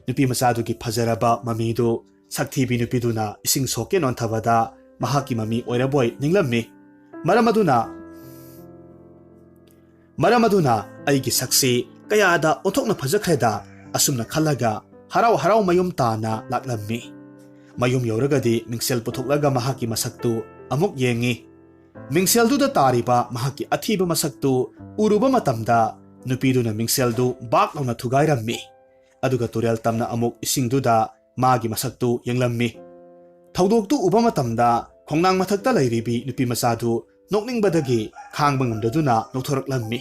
ꯅꯨꯄꯤ ꯃꯆꯥꯗꯨꯒꯤ ꯐꯖꯔꯕ ꯃꯃꯤꯗꯨ ꯁꯛꯊꯤꯕꯤ ꯅꯨꯄꯤꯗꯨꯅ ꯏꯁꯤꯡ ꯁꯣꯛꯀꯦ ꯅꯣꯟꯊꯕꯗ ꯃꯍꯥꯛꯀꯤ ꯃꯃꯤ ꯑꯣꯏꯔꯕꯣꯏ ꯅꯤꯡꯂꯝꯃꯤ꯫ ꯃꯔꯝ ꯑꯗꯨꯅ, ꯃꯔꯝ ꯑꯗꯨꯅ ꯑꯩꯒꯤ ꯁꯛꯁꯤ ꯀꯌꯥꯗ ꯑꯣꯟꯊꯣꯛꯅ ꯐꯖꯈ꯭ꯔꯦꯗ, ꯑꯁꯨꯝꯅ ꯈꯜꯂꯒ ꯍꯔꯥꯎ ꯍꯔꯥꯎ ꯃꯌꯨꯝ ꯇꯥꯅ ꯂꯥꯛꯂꯝꯃꯤ꯫ ꯃꯌꯨꯝ ꯌꯧꯔꯒꯗꯤ ꯃꯤꯡꯁꯦꯜ ꯄꯨꯊꯣꯛꯂꯒ ꯃꯍꯥꯛꯀꯤ ꯃꯁꯛꯇꯨ ꯑꯃꯨꯛ ꯌꯦꯡꯉꯤ꯫ ꯃꯤꯡꯁꯦꯜꯗꯨꯗ ꯇꯥꯔꯤꯕ ꯃꯍꯥꯛꯀꯤ ꯑꯊꯤꯕ ꯃꯁꯛꯇꯨ ꯎꯔꯨꯕ ꯃꯇꯝꯗ ꯅꯨꯄꯤꯗꯨꯅ ꯃꯤꯡꯁꯦꯜꯗꯨ ꯕꯥꯛ ꯂꯥꯎꯅ ꯊꯨꯒꯥꯏꯔꯝꯃꯤ꯫ ꯑꯗꯨꯒ ꯇꯨꯔꯦꯜ ꯇꯝꯅ ꯑꯃꯨꯛ ꯏꯁꯤꯡꯗꯨꯗ ꯃꯥꯒꯤ ꯃꯁꯛꯇꯨ ꯌꯦꯡꯂꯝꯃꯤ꯫ ꯊꯧꯗꯣꯛꯇꯨ ꯎꯕ ꯃꯇꯝꯗ ꯈꯣꯡꯅꯥꯡ ꯃꯊꯛꯇ ꯂꯩꯔꯤꯕꯤ ꯅꯨꯄꯤ ꯃꯆꯥꯗꯨ ꯅꯣꯛꯅꯤꯡꯕꯗꯒꯤ ꯈꯥꯡꯕ ꯉꯝꯗꯗꯨꯅ ꯅꯣꯛꯊꯣꯔꯛꯂꯝꯃꯤ꯫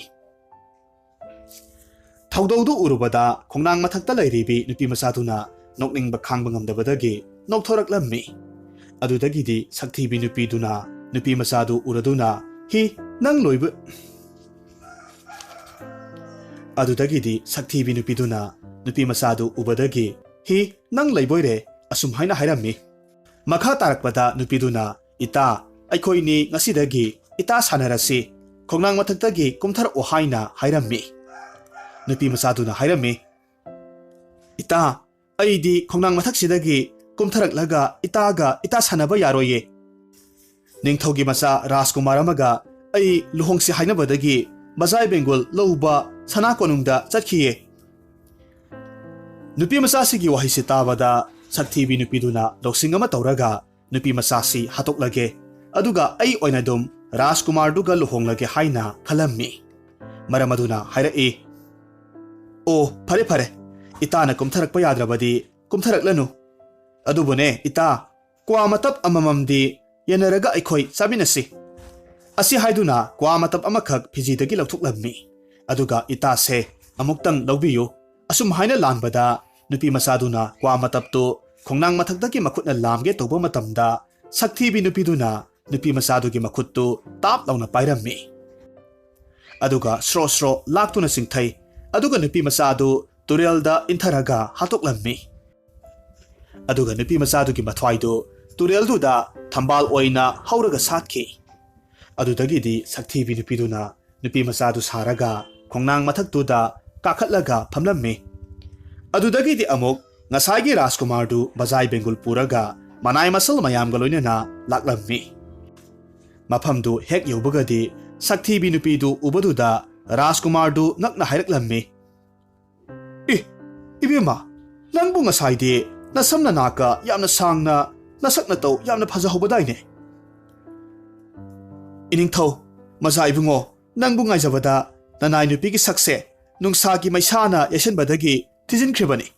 ꯊꯧꯗꯧꯗꯨ ꯎꯔꯨꯕꯗ ꯈꯣꯡꯅꯥꯡ ꯃꯊꯛꯇ ꯂꯩꯔꯤꯕꯤ ꯅꯨꯄꯤ ꯃꯆꯥꯗꯨꯅ ꯅꯣꯛꯅꯤꯡꯕ ꯈꯥꯡꯕ ꯉꯝꯗꯕꯗꯒꯤ ꯅꯣꯛꯊꯣꯔꯛꯂꯝꯃꯤ꯫ ꯑꯗꯨꯗꯒꯤꯗꯤ ꯁꯛꯊꯤꯕꯤ ꯅꯨꯄꯤꯗꯨꯅ ꯅꯨꯄꯤ ꯃꯆꯥꯗꯨ ꯎꯔꯗꯨꯅ, "ꯍꯤ, ꯅꯪ ꯂꯣꯏꯕ-," ꯑꯗꯨꯗꯒꯤꯗꯤ ꯁꯛꯊꯤꯕꯤ ꯅꯨꯄꯤꯗꯨꯅ ꯅꯨꯄꯤ ꯃꯆꯥꯗꯨ ꯎꯕꯗꯒꯤ, "ꯍꯤ, ꯅꯪ ꯂꯩꯕꯣꯏꯔꯦ, ꯑꯁꯨꯝ ꯍꯥꯏꯅ ꯍꯥꯏꯔꯝꯃꯤ꯫ ꯃꯈꯥ ꯇꯥꯔꯛꯄꯗ ꯅꯨꯄꯤꯗꯨꯅ, "ꯏꯇꯥ, ꯑꯩꯈꯣꯏꯅꯤ ꯉꯁꯤꯗꯒꯤ ꯏꯇꯥ ꯁꯥꯟꯅꯔꯁꯤ, ꯈꯣꯡꯅꯥꯡ ꯃꯊꯛꯇꯒꯤ ꯀꯨꯝꯊꯔꯛꯑꯣ" ꯍꯥꯏꯅ ꯍꯥꯏꯔꯝꯃꯤ꯫ ꯅꯨꯄꯤ ꯃꯆꯥꯗꯨꯅ ꯍꯥꯏꯔꯝꯃꯤ, "ꯏꯇꯥ, ꯑꯩꯗꯤ ꯈꯣꯡꯅꯥꯡ ꯃꯊꯛꯁꯤꯗꯒꯤ ꯀꯨꯝꯊꯔꯛꯂꯒ ꯏꯇꯥꯒ ꯏꯇꯥ ꯁꯥꯟꯅꯕ ꯌꯥꯔꯣꯏꯌꯦ꯫ ꯅꯤꯡꯊꯧꯒꯤ ꯃꯆꯥ ꯔꯥꯖꯀꯨꯃꯥꯔ ꯑꯃꯒ ꯑꯩ ꯂꯨꯍꯣꯡꯁꯤ ꯍꯥꯏꯅꯕꯗꯒꯤ ꯕꯖꯥꯏ ꯕꯦꯡꯒꯨꯜ ꯂꯧꯕ ꯁꯅꯥ ꯀꯣꯅꯨꯡꯗ ꯆꯠꯈꯤꯌꯦ꯫ ꯅꯨꯄꯤ ꯃꯆꯥꯁꯤꯒꯤ ꯋꯥꯍꯩꯁꯤ ꯇꯥꯕꯗ ꯁꯛꯊꯤꯕꯤ ꯅꯨꯄꯤꯗꯨꯅ ꯂꯧꯁꯤꯡ ꯑꯃ ꯇꯧꯔꯒ ꯅꯨꯄꯤ ꯃꯆꯥꯁꯤ ꯍꯥꯠꯇꯣꯛꯂꯒꯦ, ꯑꯗꯨꯒ ꯑꯩ ꯑꯣꯏꯅ ꯑꯗꯨꯝ ꯔꯥꯖꯀꯨꯃꯥꯔꯗꯨꯒ ꯂꯨꯍꯣꯡꯂꯒꯦ ꯍꯥꯏꯅ ꯈꯜꯂꯝꯃꯤ꯫ ꯃꯔꯝ ꯑꯗꯨꯅ ꯍꯥꯏꯔꯛꯏ, "ꯑꯣ, ꯐꯔꯦ ꯐꯔꯦ, ꯏꯇꯥꯅ ꯀꯨꯝꯊꯔꯛꯄ ꯌꯥꯗ꯭ꯔꯕꯗꯤ ꯀꯨꯝꯊꯔꯛꯂꯅꯨ꯫ ꯑꯗꯨꯕꯨꯅꯦ ꯏꯇꯥ, ꯀ꯭ꯋꯥ ꯃꯇꯞ ꯑꯃꯃꯝꯗꯤ ꯌꯦꯟꯅꯔꯒ ꯑꯩꯈꯣꯏ ꯆꯥꯃꯤꯟꯅꯁꯤ"꯫ ꯑꯁꯤ ꯍꯥꯏꯗꯨꯅ ꯀ꯭ꯋꯥ ꯃꯇꯞ ꯑꯃꯈꯛ ꯐꯤꯖꯤꯗꯒꯤ ꯂꯧꯊꯣꯛꯂꯝꯃꯤ꯫ ꯑꯗꯨꯒ "ꯏꯇꯥꯁꯦ, ꯑꯃꯨꯛꯇꯪ ꯂꯧꯕꯤꯌꯨ"꯫ ꯑꯁꯨꯝ ꯍꯥꯏꯅ ꯂꯥꯟꯕꯗ ꯅꯨꯄꯤ ꯃꯆꯥꯗꯨꯅ ꯀ꯭ꯋꯥ ꯃꯇꯞꯇꯨ ꯈꯣꯡꯅꯥꯡ ꯃꯊꯛꯇꯒꯤ ꯃꯈꯨꯠꯅ ꯂꯥꯝꯒꯦ ꯇꯧꯕ ꯃꯇꯝꯗ ꯁꯛꯊꯤꯕꯤ ꯅꯨꯄꯤꯗꯨꯅ ꯅꯨꯄꯤ ꯃꯆꯥꯗꯨꯒꯤ ꯃꯈꯨꯠꯇꯨ ꯇꯥꯞ ꯂꯥꯎꯅ ꯄꯥꯏꯔꯝꯃꯤ꯫ ꯑꯗꯨꯒ ꯁ꯭ꯔꯣ ꯁ꯭ꯔꯣ ꯂꯥꯛꯇꯨꯅ ꯆꯤꯡꯊꯩ꯫ ꯑꯗꯨꯒ ꯅꯨꯄꯤ ꯃꯆꯥꯗꯨ ꯇꯨꯔꯦꯜꯗ ꯏꯟꯊꯔꯒ ꯍꯥꯠꯇꯣꯛꯂꯝꯃꯤ꯫ ꯑꯗꯨꯒ ꯅꯨꯄꯤ ꯃꯆꯥꯗꯨꯒꯤ ꯃꯊ꯭ꯋꯥꯏꯗꯨ ꯇꯨꯔꯦꯜꯗꯨꯗ ꯊꯝꯕꯥꯜ ꯑꯣꯏꯅ ꯍꯧꯔꯒ ꯁꯥꯠꯈꯤ꯫ ꯑꯗꯨꯗꯒꯤꯗꯤ ꯁꯛꯊꯤꯕꯤ ꯅꯨꯄꯤꯗꯨꯅ ꯅꯨꯄꯤ ꯃꯆꯥꯗꯨ ꯁꯥꯔꯒ ꯈꯣꯡꯅꯥꯡ ꯃꯊꯛꯇꯨꯗ ꯀꯥꯈꯠꯂꯒ ꯐꯝꯂꯝꯃꯤ꯫ ꯑꯗꯨꯗꯒꯤꯗꯤ ꯑꯃꯨꯛ ꯉꯁꯥꯏꯒꯤ ꯔꯥꯖꯀꯨꯃꯥꯔꯗꯨ ꯕꯖꯥꯏ ꯕꯦꯡꯒꯨꯜ ꯄꯨꯔꯒ ꯃꯅꯥꯏ ꯃꯁꯜ ꯃꯌꯥꯝꯒ ꯂꯣꯏꯅꯅ ꯂꯥꯛꯂꯝꯃꯤ꯫ ꯃꯐꯝꯗꯨ ꯍꯦꯛ ꯌꯧꯕꯒꯗꯤ ꯁꯛꯊꯤꯕꯤ ꯅꯨꯄꯤꯗꯨ ꯎꯕꯗꯨꯗ ꯔꯥꯖꯀꯨꯃꯥꯔꯗꯨ ꯉꯛꯅ ꯍꯥꯏꯔꯛꯂꯝꯃꯤ, "ꯑꯦ, ꯏꯕꯦꯝꯃ, ꯅꯪꯕꯨ ꯉꯁꯥꯏꯗꯤ ꯅꯁꯝ ꯅꯅꯥꯀ ꯌꯥꯝꯅ ꯁꯥꯡꯅ, ꯅꯁꯛ ꯅꯇꯧ ꯌꯥꯝꯅ ꯐꯖꯍꯧꯕꯗꯥꯏꯅꯦ?" "ꯏꯅꯤꯡꯊꯧ, ꯃꯖꯥ ꯏꯕꯨꯡꯉꯣ, ꯅꯪꯕꯨ ꯉꯥꯏꯖꯕꯗ ꯅꯅꯥꯏ ꯅꯨꯄꯤꯒꯤ ꯁꯛꯁꯦ ꯅꯨꯡꯁꯥꯒꯤ ꯃꯩꯁꯥꯅ ꯌꯩꯁꯟꯕꯗꯒꯤ ꯊꯤꯖꯤꯟꯈ꯭ꯔꯤꯕꯅꯤ"꯫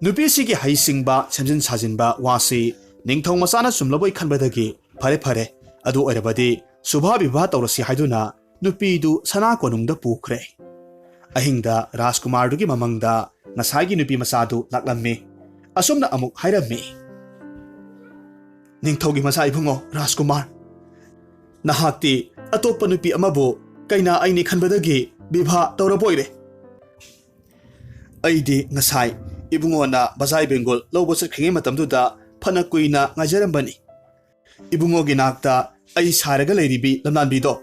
ꯅꯨꯄꯤꯁꯤꯒꯤ ꯍꯩꯁꯤꯡꯕ, ꯁꯦꯝꯖꯤꯟ ꯁꯥꯖꯤꯟꯕ ꯋꯥꯁꯤ ꯅꯤꯡꯊꯧ ꯃꯆꯥꯅ ꯆꯨꯝꯂꯕꯣꯏ ꯈꯟꯕꯗꯒꯤ, "ꯐꯔꯦ ꯐꯔꯦ, ꯑꯗꯨ ꯑꯣꯏꯔꯕꯗꯤ ꯁꯨꯚꯥ ꯕꯤꯚꯥ ꯇꯧꯔꯁꯤ" ꯍꯥꯏꯗꯨꯅ ꯅꯨꯄꯤꯗꯨ ꯁꯅꯥ ꯀꯣꯅꯨꯡꯗ ꯄꯨꯈ꯭ꯔꯦ꯫ ꯑꯍꯤꯡꯗ ꯔꯥꯖꯀꯨꯃꯥꯔꯗꯨꯒꯤ ꯃꯃꯪꯗ ꯉꯁꯥꯏꯒꯤ ꯅꯨꯄꯤ ꯃꯆꯥꯗꯨ ꯂꯥꯛꯂꯝꯃꯤ꯫ ꯑꯁꯨꯝꯅ ꯑꯃꯨꯛ ꯍꯥꯏꯔꯝꯃꯤ, "ꯅꯤꯡꯊꯧꯒꯤ ꯃꯆꯥ ꯏꯕꯨꯡꯉꯣ ꯔꯥꯖꯀꯨꯃꯥꯔ, ꯅꯍꯥꯛꯇꯤ ꯑꯇꯣꯞꯄ ꯅꯨꯄꯤ ꯑꯃꯕꯨ ꯀꯩꯅꯥ ꯑꯩꯅꯤ ꯈꯟꯕꯗꯒꯤ ꯕꯤꯚꯥ ꯇꯧꯔꯕꯣꯏꯔꯦ꯫ ꯑꯩꯗꯤ ꯉꯁꯥꯏ ꯏꯕꯨꯡꯉꯣꯅ ꯕꯖꯥꯏ ꯕꯦꯡꯒꯨꯜ ꯂꯧꯕ ꯆꯠꯈ꯭ꯔꯤꯉꯩ ꯃꯇꯝꯗꯨꯗ ꯐꯅ ꯀꯨꯏꯅ ꯉꯥꯏꯖꯔꯝꯕꯅꯤ꯫ ꯏꯕꯨꯡꯉꯣꯒꯤ ꯅꯥꯛꯇ ꯑꯩ ꯁꯥꯏꯔꯒ ꯂꯩꯔꯤꯕꯤ ꯂꯝꯂꯥꯟꯕꯤꯗꯣ,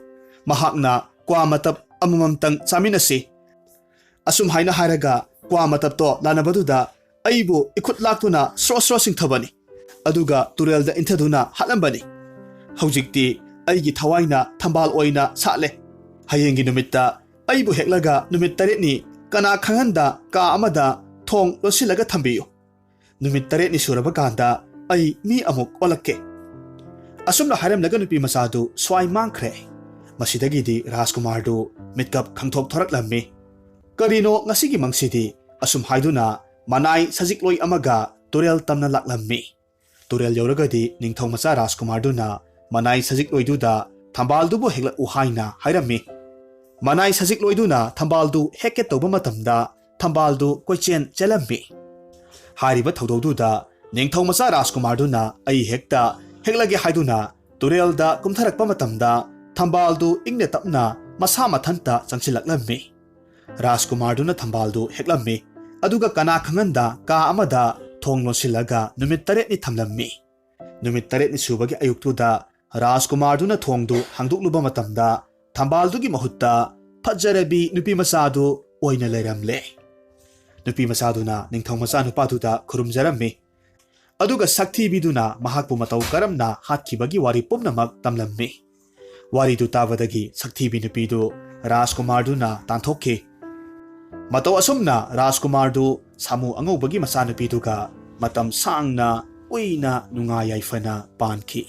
ꯃꯍꯥꯛꯅ ꯀ꯭ꯋꯥ ꯃꯇꯞ ꯑꯃꯃꯝꯇꯪ ꯆꯥꯃꯤꯟꯅꯁꯤ" ꯑꯁꯨꯝ ꯍꯥꯏꯅ ꯍꯥꯏꯔꯒ ꯀ꯭ꯋꯥ ꯃꯇꯞꯇꯣ ꯂꯥꯟꯅꯕꯗꯨꯗ ꯑꯩꯕꯨ ꯏꯈꯨꯠ ꯂꯥꯛꯇꯨꯅ ꯁ꯭ꯔꯣ ꯁ꯭ꯔꯣ ꯆꯤꯡꯊꯕꯅꯤ꯫ ꯑꯗꯨꯒ ꯇꯨꯔꯦꯜꯗ ꯏꯟꯊꯗꯨꯅ ꯍꯥꯠꯂꯝꯕꯅꯤ꯫ ꯍꯧꯖꯤꯛꯇꯤ ꯑꯩꯒꯤ ꯊꯋꯥꯏꯅ ꯊꯝꯕꯥꯜ ꯑꯣꯏꯅ ꯁꯥꯠꯂꯦ꯫ ꯍꯌꯦꯡꯒꯤ ꯅꯨꯃꯤꯠꯇ ꯑꯩꯕꯨ ꯍꯦꯛꯂꯒ ꯅꯨꯃꯤꯠ ꯇꯔꯦꯠꯅꯤ ꯀꯅꯥ ꯈꯪꯍꯟꯗ ꯀꯥ ꯑꯃꯗ ꯊꯣꯡ ꯂꯣꯠꯁꯤꯜꯂꯒ ꯊꯝꯕꯤꯌꯨ꯫ ꯅꯨꯃꯤꯠ ꯇꯔꯦꯠꯅꯤ ꯁꯨꯔꯕ ꯀꯥꯟꯗ ꯑꯩ ꯃꯤ ꯑꯃꯨꯛ ꯑꯣꯜꯂꯛꯀꯦ꯫" ꯑꯁꯨꯝꯅ ꯍꯥꯏꯔꯝꯂꯒ ꯅꯨꯄꯤ ꯃꯆꯥꯗꯨ ꯁ꯭ꯋꯥꯏ ꯃꯥꯡꯈ꯭ꯔꯦ꯫ ꯃꯁꯤꯗꯒꯤꯗꯤ ꯔꯥꯖꯀꯨꯃꯥꯔꯗꯨ ꯃꯤꯠꯀꯞ ꯈꯪꯊꯣꯛ ꯊꯣꯔꯛꯂꯝꯃꯤ꯫ "ꯀꯔꯤꯅꯣ ꯉꯁꯤꯒꯤ ꯃꯪꯁꯤꯗꯤ?" ꯑꯁꯨꯝ ꯍꯥꯏꯗꯨꯅ ꯃꯅꯥꯏ ꯁꯖꯤꯛꯂꯣꯏ ꯑꯃꯒ ꯇꯨꯔꯦꯜ ꯇꯝꯅ ꯂꯥꯛꯂꯝꯃꯤ꯫ ꯇꯨꯔꯦꯜ ꯌꯧꯔꯒꯗꯤ ꯅꯤꯡꯊꯧ ꯃꯆꯥ ꯔꯥꯖꯀꯨꯃꯥꯔꯗꯨꯅ ꯃꯅꯥꯏ ꯁꯖꯤꯛꯂꯣꯏꯗꯨꯗ ꯊꯝꯕꯥꯜꯗꯨꯕꯨ ꯍꯦꯛꯂꯛꯎ ꯍꯥꯏꯅ ꯍꯥꯏꯔꯝꯃꯤ꯫ ꯃꯅꯥꯏ ꯁꯖꯤꯛꯂꯣꯏꯗꯨꯅ ꯊꯝꯕꯥꯜꯗꯨ ꯍꯦꯛꯀꯦ ꯇꯧꯕ ꯃꯇꯝꯗ ꯊꯝꯕꯥꯜꯗꯨ ꯀꯣꯏꯆꯦꯟ ꯆꯦꯜꯂꯝꯃꯤ꯫ ꯍꯥꯏꯔꯤꯕ ꯊꯧꯗꯣꯛꯗꯨꯗ ꯅꯤꯡꯊꯧ ꯃꯆꯥ ꯔꯥꯖꯀꯨꯃꯥꯔꯗꯨꯅ "ꯑꯩ ꯍꯦꯛꯇ ꯍꯦꯛꯂꯒꯦ" ꯍꯥꯏꯗꯨꯅ ꯇꯨꯔꯦꯜꯗ ꯀꯨꯝꯊꯔꯛꯄ ꯃꯇꯝꯗ ꯊꯝꯕꯥꯜꯗꯨ ꯏꯪꯅ ꯇꯞꯅ ꯃꯁꯥ ꯃꯊꯟꯇ ꯆꯪꯁꯤꯜꯂꯛꯂꯝꯃꯤ꯫ ꯔꯥꯖꯀꯨꯃꯥꯔꯗꯨꯅ ꯊꯝꯕꯥꯜꯗꯨ ꯍꯦꯛꯂꯝꯃꯤ꯫ ꯑꯗꯨꯒ ꯀꯅꯥ ꯈꯪꯍꯟꯗ ꯀꯥ ꯑꯃꯗ ꯊꯣꯡ ꯂꯣꯟꯁꯤꯜꯂꯒ ꯅꯨꯃꯤꯠ ꯇꯔꯦꯠꯅꯤ ꯊꯝꯂꯝꯃꯤ꯫ ꯅꯨꯃꯤꯠ ꯇꯔꯦꯠꯅꯤ ꯁꯨꯕꯒꯤ ꯑꯌꯨꯛꯇꯨꯗ ꯔꯥꯖꯀꯨꯃꯥꯔꯗꯨꯅ ꯊꯣꯡꯗꯨ ꯍꯥꯡꯗꯣꯛꯂꯨꯕ ꯃꯇꯝꯗ ꯊꯝꯕꯥꯜꯗꯨꯒꯤ ꯃꯍꯨꯠꯇ ꯐꯖꯔꯕꯤ ꯅꯨꯄꯤ ꯃꯆꯥꯗꯨ ꯑꯣꯏꯅ ꯂꯩꯔꯝꯂꯦ꯫ ꯅꯨꯄꯤ ꯃꯆꯥꯗꯨꯅ ꯅꯤꯡꯊꯧ ꯃꯆꯥ ꯅꯨꯄꯥꯗꯨꯗ ꯈꯨꯔꯨꯝꯖꯔꯝꯃꯤ꯫ ꯑꯗꯨꯒ ꯁꯛꯊꯤꯕꯤꯗꯨꯅ ꯃꯍꯥꯛꯄꯨ ꯃꯇꯧ ꯀꯔꯝꯅ ꯍꯥꯠꯈꯤꯕꯒꯤ ꯋꯥꯔꯤ ꯄꯨꯝꯅꯃꯛ ꯇꯝꯂꯝꯃꯤ꯫ ꯋꯥꯔꯤꯗꯨ ꯇꯥꯕꯗꯒꯤ ꯁꯛꯊꯤꯕꯤ ꯅꯨꯄꯤꯗꯨ ꯔꯥꯖꯀꯨꯃꯥꯔꯗꯨꯅ ꯇꯥꯟꯊꯣꯛꯈꯤ꯫ ꯃꯇꯧ ꯑꯁꯨꯝꯅ ꯔꯥꯖꯀꯨꯃꯥꯔꯗꯨ ꯁꯥꯃꯨ ꯑꯉꯧꯕꯒꯤ ꯃꯆꯥꯅꯨꯄꯤꯗꯨꯒ ꯃꯇꯝ ꯁꯥꯡꯅ ꯀꯨꯏꯅ ꯅꯨꯡꯉꯥꯏ ꯌꯥꯏꯐꯅ ꯄꯥꯟꯈꯤ꯫